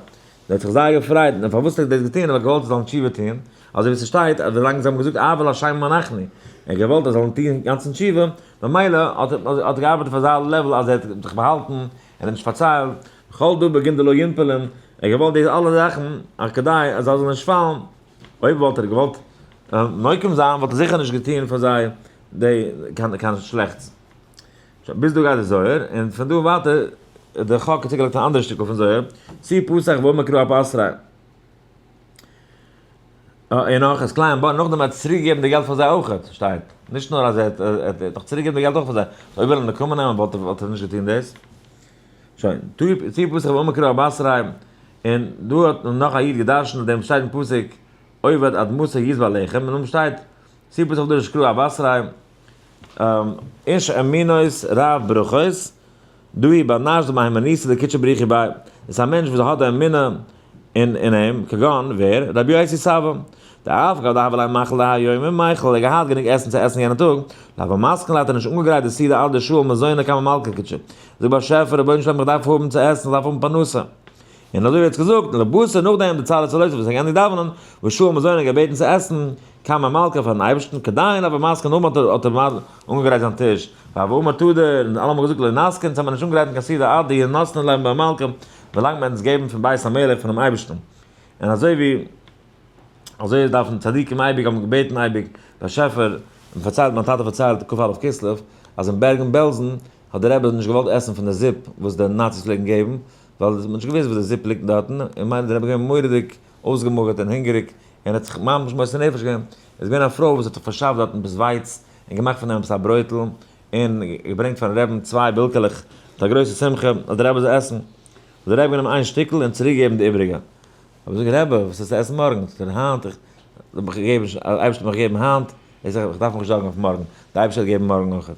האט זיך זייער געפרייט, און פארוואס האט ער דאס געטון? ווייל ער האט געוואלט זיי זאלן תשובה טון, אזוי ווי ס'שטייט אז ווילאנג זיי האבן געזאגט אבל אשמים אנחנו, ער האט געוואלט זיי זאלן טון אינגאנצן תשובה, ממילא האט ער געארבעט אויף אזא level אז ער האט זיך באהאלטן, ער האט נישט פארציילט, וכל דא בגין דלא ינפלון, ער האט געוואלט די אלע זאכן אז כדי אז זיי זאלן נישט פאלן, אויב וואלט ער געוואלט נוקם זיין וואלט ער זיכער נישט געטון פאר זיי די קיין שלעכטס. שוין, ביז דא גייט די זוהר, און פון דא און ווייטער די חק האט צוגעלייגט אן אנדערע שטיקל פון זוהר, צו פסח ואמר קרא אפסריי. און נאך איז קליין באר, נאכדעם האט ער צוריק געגעבן די געלט פאר זיי אויכעט, שטייט. נישט נאר אז ער האט נאך צוריק געגעבן די געלט אויך פאר זיי. אויב וויל ער נקמה נעמען וואלט ער נישט געטון דאס. שוין, צו פסח ואמר קרא אבתריה, און דא האט נאך א איד געדרשנט אויף דעם שטייט אין פסוק עובד אדמתו ישבע לחם, און דא שטייט צו פסח דרש קרא אבתריה, איש אמינות רב ברכות, דאהי בר נש דמהימנותא דקודשא בריך הוא ביה, איז א מענטש וואס האט די אמונה אין אים, כגון ווער? רבי יוסי סבא, דאף על גב דהוה ליה מאכל דהאי יומא מיכל, ער האט געהאט גענוג עסן צו עסן יענע טאג, לאו מסכן ליה האט ער נישט אנגעגרייט די סעודה עד דשאל מזונא קמי מלכא קודשא, זאג באשעפער רבונו של עולם איך דארף האבן צו עסן איך דארף האבן פרנסה, און אזוי ווי ער האט געזאגט, לבתר נאכדעם דצלי צלותיה וואס ער געענדיגט דאווענען, ושאל מזונא געבעטן צו עסן, קמי מלכא פארן אייבערשטן, כדין הוה מסכן נאכדעם האט ער אנגעגרייט זיין טיש, והוה אמר תדיר, און אלע האבן געזאגט לא נסכין, אונז האבן מיר נישט אנגעגרייט קיין סעודה עד דינתנו ליה בי מלכא, ווילאנג מען וועט אונז געבן פון בית המלך פונעם אייבערשטן, און אזוי ווי. אזוי דארפן צדיקים אייביג האבן געבעטן אייביג באשעפער, און פארציילט מיין טאטע פארציילט כ א כסלו אז אין בערגן בעלזן האט דער רבי נישט געוואלט עסן פון די זופ וואס די נאציס פלעגן געבן, ווייל מען האט נישט געוואוסט וואס די זופ ליגט דארטן, און מיינט דער רבי געווען מורא'דיג אויסגעמאגערט און הונגעריג, און האט זיך ממש מוסר נפש געווען, איז געווען א פרוי וואס האט זיך פארשאפט דארטן עפעס ווייץ און געמאכט פון דעם עפעס א ברויטל, און געברענגט פארן רעבן צוויי בילקעלעך מיט א גרויסע שמחה אז דער רבי זאל עסן, האט דער רבי גענומען איין שטיקל און צוריק געגעבן די איבעריגע, האב איך געזאגט רבי וואס וועסטו עסן מארגן, זאגט ער היינט, איך האב מיך געגעבן, דער אייבערשטער האט מיך געגעבן היינט, איך זאג איך דארף מיך נישט זארגן אויף מארגן, דער אייבערשטער וועט געבן מארגן אויך,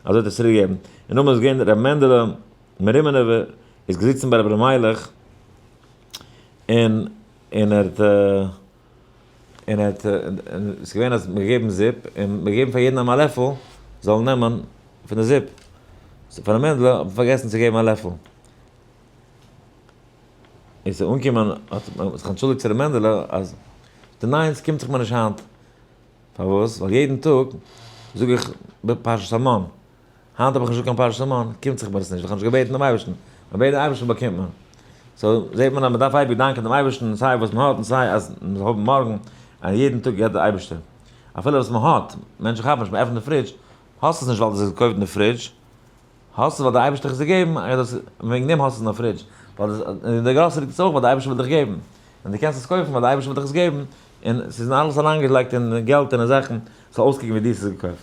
אזוי האט ער צוריק געגעבן, און נאכדעם איז געווען ר' מענדעלע מרימינובער איז געזיצן ביי רבי מיילעך און און ער האט און ער האט און ס'איז געווען אז מ'האט געגעבן זופ און מ'האט געגעבן פאר יעדן א לעפל זאל נעמען פון די זופ, פאר ר' מענדלע האט מען פארגעסן צו געבן א לעפל, איז ער אנגעקומען האט מען זיך אנטשולדיגט צו ר' מענדעלע אז די ניין ס'קומט זיך מיר נישט היינט, פארוואס? ווייל יעדן טאג זאג איך פרשת המן, היינט האב איך נישט געזאגט קיין פרשת המן, קומט זיך מיר עס נישט, ווייל איך האב נישט געבעטן דעם אייבערשטן, מען בעט דעם אייבערשטן באקומט מען. so זעט מען אז מען דארף אייביג דאנקען דעם אייבערשטן סיי וואס מען האט און סיי אז מען זאל האבן מארגן, אז יעדן טאג געבט דער אייבערשטער. אפילו וואס מען האט, מענטשן כאפן נישט, מען עפנט די fridge, האסט עס נישט ווייל דו האסט עס געקויפט אין די fridge, האסט עס ווייל דער אייבערשטער האט עס געגעבן, וועגן דעם האסטו עס אין די fridge, ווייל דאס, אין די גראסערי ליגט עס אויך ווייל דער אייבערשטער וויל דיך געבן, און דו קענסט עס קויפן ווייל דער אייבערשטער וויל דיך עס געבן, און ס'איז אלעס אריינגעלייגט אין געלט און אין זאכן, ס'זאל אויסקוקן ווי דו האסט עס געקויפט.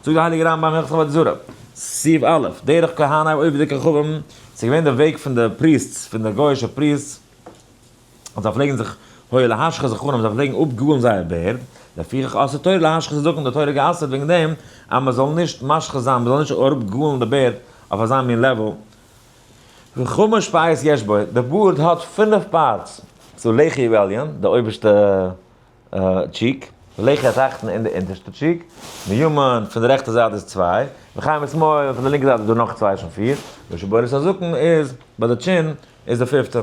זאגט דער הייליגער רמב ם הלכות עבודה זרה, סעיף א', דרך כהני עובדי כוכבים, ס'איז געווען די וועג פון די priests, פון די גוי'אישע priests, אז זיי פלעגן זיך היה להשחית זקנם, זיי פלעגן אפגאלן זייער בערד, לפיכך אסרה תורה להשחית הזקן, די תורה האט גע'אסר'ט וועגן דעם אז מען זאל נישט משחית זיין, מען זאל נישט אראפגאלן די בערד אויף אזא מין level. וחמש פאות יש בו, די בארד האט פינף parts, ס'דא לחי העליון, די אויבערשטע cheek, ולחי התחתון אין די אונטערשטע cheek, מימין פון די רעכטע זייט איז צוויי, וכן משמאל פון די לינקע זייט איז דא נאך צוויי שוין פיר, ושבורת הזקן איז ביי די chin איז די פיפטע.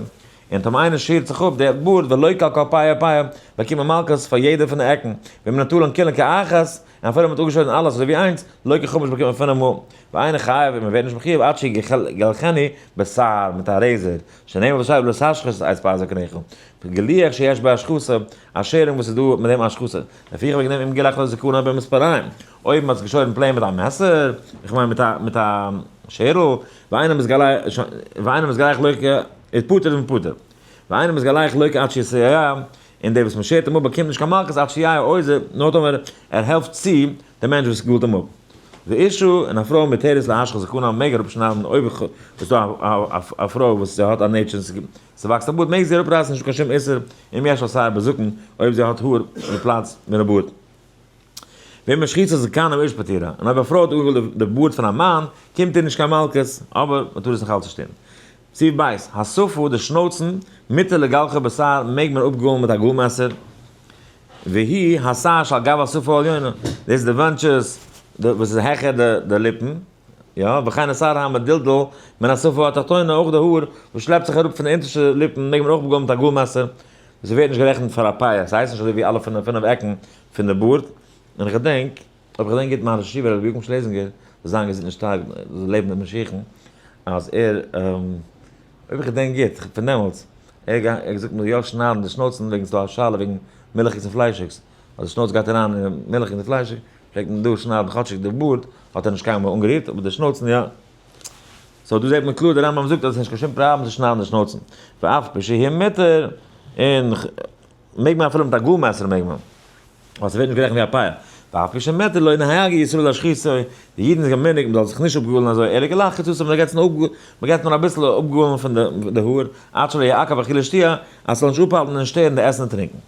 און טאמער איינער שערט זיך אפ די בארד ולוקה על כל פאה ופאה, באקומט מען מלקות פאר יעדע פון די עקן, ואם נטלן כולן כאחת, און אפילו מען האט אפגעשוירן אלעס אזוי ווי איינס, לוקה חמש באקומט מען פינף מאל, ואינו חייב און מען ווערט נישט מחויב עד שיגלחנו בשער מיט א razor, שנאמר וואס שטייט ולא תשחית את פאת זקנך, גילוח שיש בו השחתה, א שערונג וואס איז דא מיט דעם השחתה, לפיכך וועגן דעם אם גילח לו זקנו במספריים, אויב מען האט עס געשוירן plain מיט א מעסער, איך מיין מיט א מיט א שערל, ואינו מתגלח לוקה איז פטור איז מען פטור, ואינו מתגלח לוקה עד שיסייע, און דער וואס מען שערט אים אפ באקומט נישט קיין מלקות עד שיהיה עוזר, נאר טאמער ער העלפט צו דעם מענטש וואס גאלט אים אפ. ואשה, און א פרוי מותרת להשחית זקנה מעג אראפשניידן אויב איז דא א פרוי וואס זי האט א nature און ס'וואקסט א בארד מעג זי אראפרייסן נישטא קיין שום איסור אם יש לה שער בזקן אויב זי האט האר אין די פלאץ פון די בארד. ואם השחיתה זקן האיש פטורה, און אויב א פרוי האט אפגעגאלט די בארד פון א מאן קומט איר נישט קיין מלקות, אבער מ'טאר עס נאך אלץ נישט טון. סעיף ב', השפה, די שנויצן, מותר לגלחה בשער, מעג מען אפגאלן מיט א גאל-מעסער, והיא השער שעל גב השפה העליונה, דאס איז די וואנטשעס וואס איז העכער די ליפן, יא, וכן השער המדולדל מן השפה התחתונה, אויך די האר וואס שלעפט זיך אראפ פון די אונטערשטע ליפן מעג מען אויך אפגאלן מיט א גאל-מעסער, וואס ווערט נישט גערעכנט פאר א פאה, ס'הייסט נישט אזוי ווי אלע פינף עקן פון די בארד, און איך געדענק. אויב כ'געדענק גוט מיין ראש ישיבה רבי יוקם שלעזינגער זאל זיין געזונט און שטארק זאל לעבן מיט משיח'ן אז ער אויב איך געדענק גוט פון דעמאלטס ער האט געזאגט מ'זאל יא שניידן די שנויצן וועגן ס'דא א שאלה וועגן מילכיגס און פליישיגס אז די שנויץ גייט אריין אין מילכיג און פליישיג פלעגט מען דא שניידן כאטשיג די בארד האט ער נישט קיינמאל אנגערירט אבער די שנויצן יא. so דא זעט מען קלאר די רמב ם זאגט אז עס איז נישט קיין שום פראבלעם צו שניידן די שנויצן ואף על פי שהוא מותר און מעג מען אפילו מיט א גאל מעסער מעג מען. ווייל ס'ווערט נישט גערעכנט ווי א פאה. ואף על פי שמותר לא נהגו ישראל להשחיתו, די אידן איז געווען מנהג מ'זאל זיך נישט אפגאלן אזוי, אלא גילח קצתו מ'זאל געצן אפגאלן, מ'געט נאר אביסל אפגאלן פון די האר, עד שלא יעכב אכילה שתיה, אז ס'זאל נישט אפהאלטן און שטערן די עסן און טרינקען.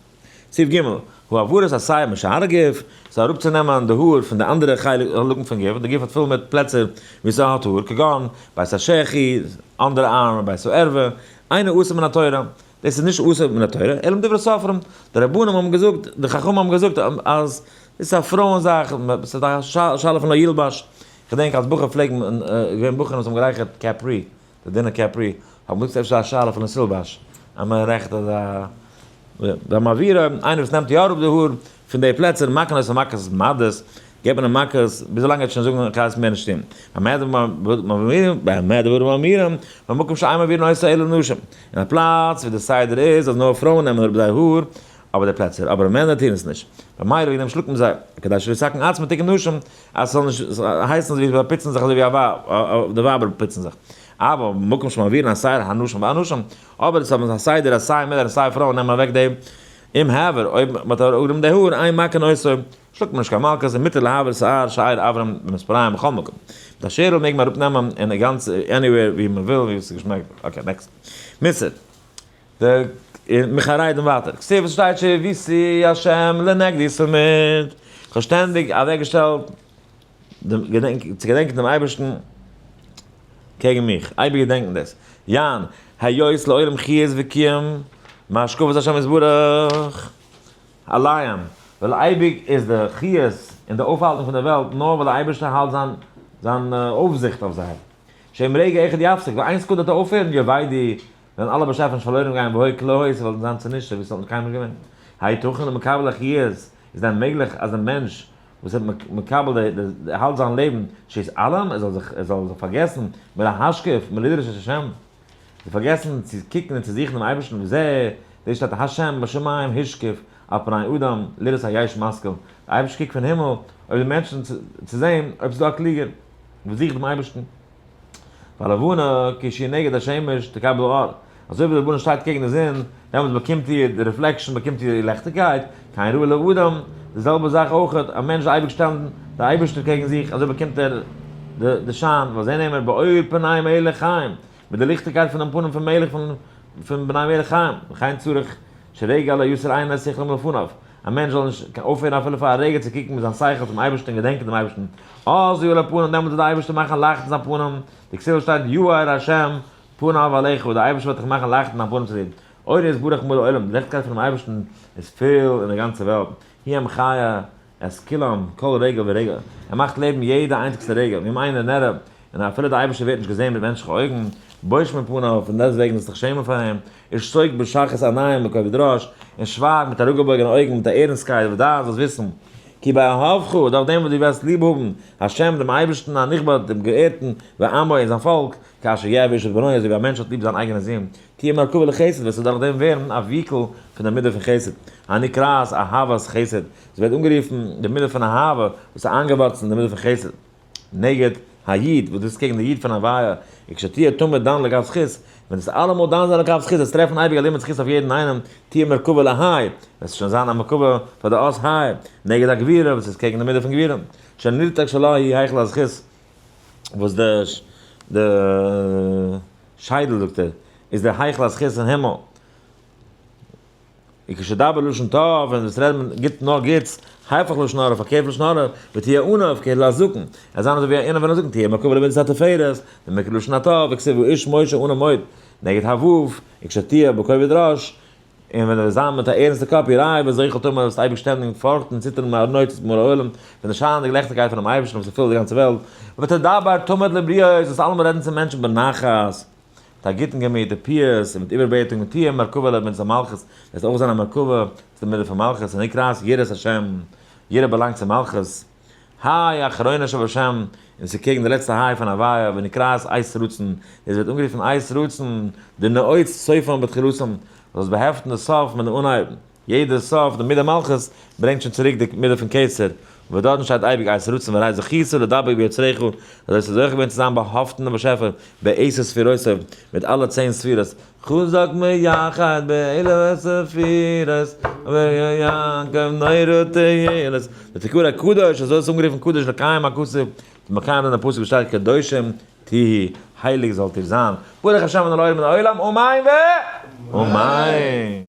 סעיף ג', העברת השער משאר הגוף, ס'איז אראפצונעמען די האר פון די אנדערע חלקים פון גוף, די גוף האט פול מיט פלעצער וואו ס'האט האר, כגון, בית השחי, underarm, בית הערווה, אינו אסור מן התורה, דאס איז נישט אסור מן התורה, אלא מדברי סופרים, די רבנים האבן געזאגט, די חכמים האבן געזאגט אז דאס איז א פרויען זאך, ס'איז א שאלה פון לא ילבש, כ'דענק אלס בחור פלעגן, געווען בחורים וואס האבן גערייכערט Capri, די דינע Capri, האבן געזאגט ס'איז אפשר א שאלה פון לא תלבש, אז מען רייכערט אזא, והמעבירו, איינער וואס נעמט יא אראפ די האר פון די פלעצער, מכין אותו מכות מדות, געבט מען אים מכות, ביז ווילאנג ער וועט שוין זאגן איך גיי עס מער נישט טון. במה דברים אמורים, במקום שאין מעבירין אותו אלא נשים. אין א פלאץ ווי די סדר איז אז נאר פרויען נעמען אראפ זייער האר, אבער די פלעצער, אבער מענער טוען עס נישט. ביי מיר וועגן דעם שלאגט מען זיי, כדי שלא יתקן עצמו תיקון נשים, אז ס'זאל נישט הייסן אזוי ווי זיי פוצן זיך אזוי ווי די ווייבער פוצן זיך. אבל במקום שמעבירין השער הנשים והאנשים, אבער עס האבן א סדר אז סיי מענער און סיי פרויען נעמען אוועק די אם העבר, אויב מ'האט אראפגענומען די האר, אין מכין אותו, שלאגט מען נישט קיין מלקות, און מותר להעביר שער שאר אברים במספריים בכל מקום. מיט א שערל מעג מען אראפנעמען אין גאנץ anywhere ווי מ'וויל ווי עס איז געשמאק. okay next. מוסר. די מחרדים ווייטער. כתיב עס שטייט שויתי השם לנגדי תמיד. כ'האב שטענדיג אוועקגעשטעלט דעם געדענק צו געדענקען דעם אייבערשטן קעגן מיך. אייביג געדענקן דאס. יען היות לעולם חיות וקיום מהשקפת השם יתברך עליהם. ווייל אייביג איז די חיות און די אויפהאלטונג פון די וועלט נאר ווייל די אייבערשטער האלט זיין זיין אויפזיכט אויף זיי. שאם רגע אחד יפסיק, ווייל איין סעקונדע וועט ער אויפהערן יאבדו וועלן אלע באשעפענישן פארלוירן גיין והיו כלא היו, ס'וואלט זיין צונישט ווי ס'וואלט קיינמאל געווען. היתכן למקבל החיות, איז דען מעגליך אז דער מענטש וואס האט מקבל די האלט זיין לעבן שיתעלם, ער זאל זיך ער זאל זיך פארגעסן מלהשקיף מלדרש את השם, זיך פארגעסן צו קוקן און צו זוכן דעם אייבערשטן וזה, דאס שטייט השם בשמים השקיף על פני אדם לראות היש משכיל, דער אייבערשטער קוקט פון הימל אויף די מענטשן צו זען אויב ס'איז דא א קלוגער וואס זוכט דעם אייבערשטן. והלבנה כשהיא נגד השמש תקבל אור, אזוי ווי די לבנה שטייט קעגן די זון, דעמאלטס באקומט איר די reflection, באקומט איר איר לעכטיגקייט, כן ראוי לאדם, די זעלבע זאך אויך, א מענטש זאל אייביג שטעלן די אייבערשטער קעגן זיך, אזוי באקומט ער די שיין, ועל זה נאמר באור פני מלך חיים, מיט די ליכטיגקייט פונעם פנים פון מלך פון בני מלך חיים, וכן צריך שרגע לא יסיר עינו שכלו מלפניו, א מענטש זאל נישט אויפהערן אפילו פאר א רגע צו קוקן מיט זיין שכל צום אייבערשטן און געדענקען דעם אייבערשטן, אז יאיר הפנים, דעמאלט וועט דער אייבערשטער מאכן לייכטן זיין פנים, דכתיב שטייט יאר ה' פניו אליך, דער אייבערשטער וועט דיך מאכן לייכטן דיין פנים צו דיר, אורו יתברך מלא עולם, די ליכטיגקייט פונעם אייבערשטן איז פול אין די גאנצע וועלט, הוא המחיה את כולם כל רגע ורגע, ער מאכט לעבן יעדע איינציגסטע רגע, ואם אינו נראה, און אפילו דער אייבערשטער ווערט נישט געזען מיט מענטשליכע אויגן, בוש מפניו, פון דעסטוועגן זאלסט דיך שעמען פאר אים, ושתוק בשחת עיניים בכובד ראש, און שווייג מיט אראפגעבויגענע אויגן מיט א ערנסטקייט, ודע, זאלסט וויסן, כי באהבך, דורך דעם וואס דו וועסט ליב האבן, השם, דעם אייבערשטן, הנכבד, דעם געערטן, ועמו, און זיין פאלק, כאשר יאהב איש את בנו, אזוי ווי א מענטש האט ליב זיין אייגענע זון, תהיה מרכבה לחסד, וועסטו דורך דעם ווערן א vehicle פון דער מידה פון חסד, הנקראת אהבת חסד, עס ווערט אנגערופן די מידה פון אהבה, וואס איז איינגעווארצלט אין די מידה פון חסד. נגד היו"ד, וואס דאס איז קעגן די יו"ד פון הוויה, וכשתהיה תמיד דן לכף זכות, ווען עס אלעמאל דן זיין לכף זכות, עס טרעפן אייביג א לימוד זכות אויף יעדן איינעם, תהיה מרכבה להיי, וועט עס שוין זיין א מרכבה פאר די אות היי, נגד הגבורה, וואס איז קעגן די מידה פון גבורה, שנרתק שלה היא היכל הזכות, וואס די די שיידל זאגט ער, איז דער היכל הזכות אין הימל. וכשתדבר לשון טוב, ווען דאס רעדט מען גוט נאר גוטס, היפך לשון הרע, פארקערט לשון הרע, ותהיה עניו כהלל הזקן, ער זיין אזוי ווי א עניו פון א זקן, תהיה מרכבה למידת התפארת, דמקרי לשון הטוב, וכתיב האיש משה עניו מאוד, נגד הו', וכשתהיה בכובד ראש, און ווען ער וועט זיין מיט א ערנסטע קאפ, ירא וזוחל תמיד, וועסטו אייביג שטענדיג פארכטן און ציטערן מאור נוצץ במלוא העולם, פון די שיינענדיגע לעכטיגקייט פונעם אייבערשטן וואס ערפילט די גאנצע וועלט, ותדבר תמיד לבריות, זאלסט אלעמאל רעדן צו מענטשן בנחת. מיט א גוטן געמיט, ופיוס, און מיט איבערבעטונג, ותהיה מרכבה למידת המלכות, וועסט אויך זיין א מרכבה צו די מידה פון מלכות, הנקראת יראת השם, יראה באלאנגט צו מלכות, היי אחרונה שבשם, און ס'איז קעגן די לעצטע היי פון הוויה, ונקראת עת רצון, דאס ווערט אנגערופן עת רצון, דנעוץ סופם בתחילתם, זאלסט באהעפטן די סוף מיט די אנהייב. יעדע סוף, די מידה מלכות, ברענגט שוין צוריק די מידה פון כתר, וואס דארטן שטייט אייביג עת רצון והרי זכית לדבק ביוצרך, אזוי האסטו זוכה געווען צו זיין באהאפטן דעם באשעפער בעשר ספירותיו, מיט אלע צען ספירות, חזק מיחד באלה הספירות, ויעקב נורא תהילות, ותקרא קדוש, אזוי איז עס אנגערופן קדוש לקיים הכתוב, צו מקיים זיין די פסוק וואס שטייט קדושים תהיו, הייליג זאלט איר זיין, ברוך השם און אלוהים מן העולם, אמן ואמן.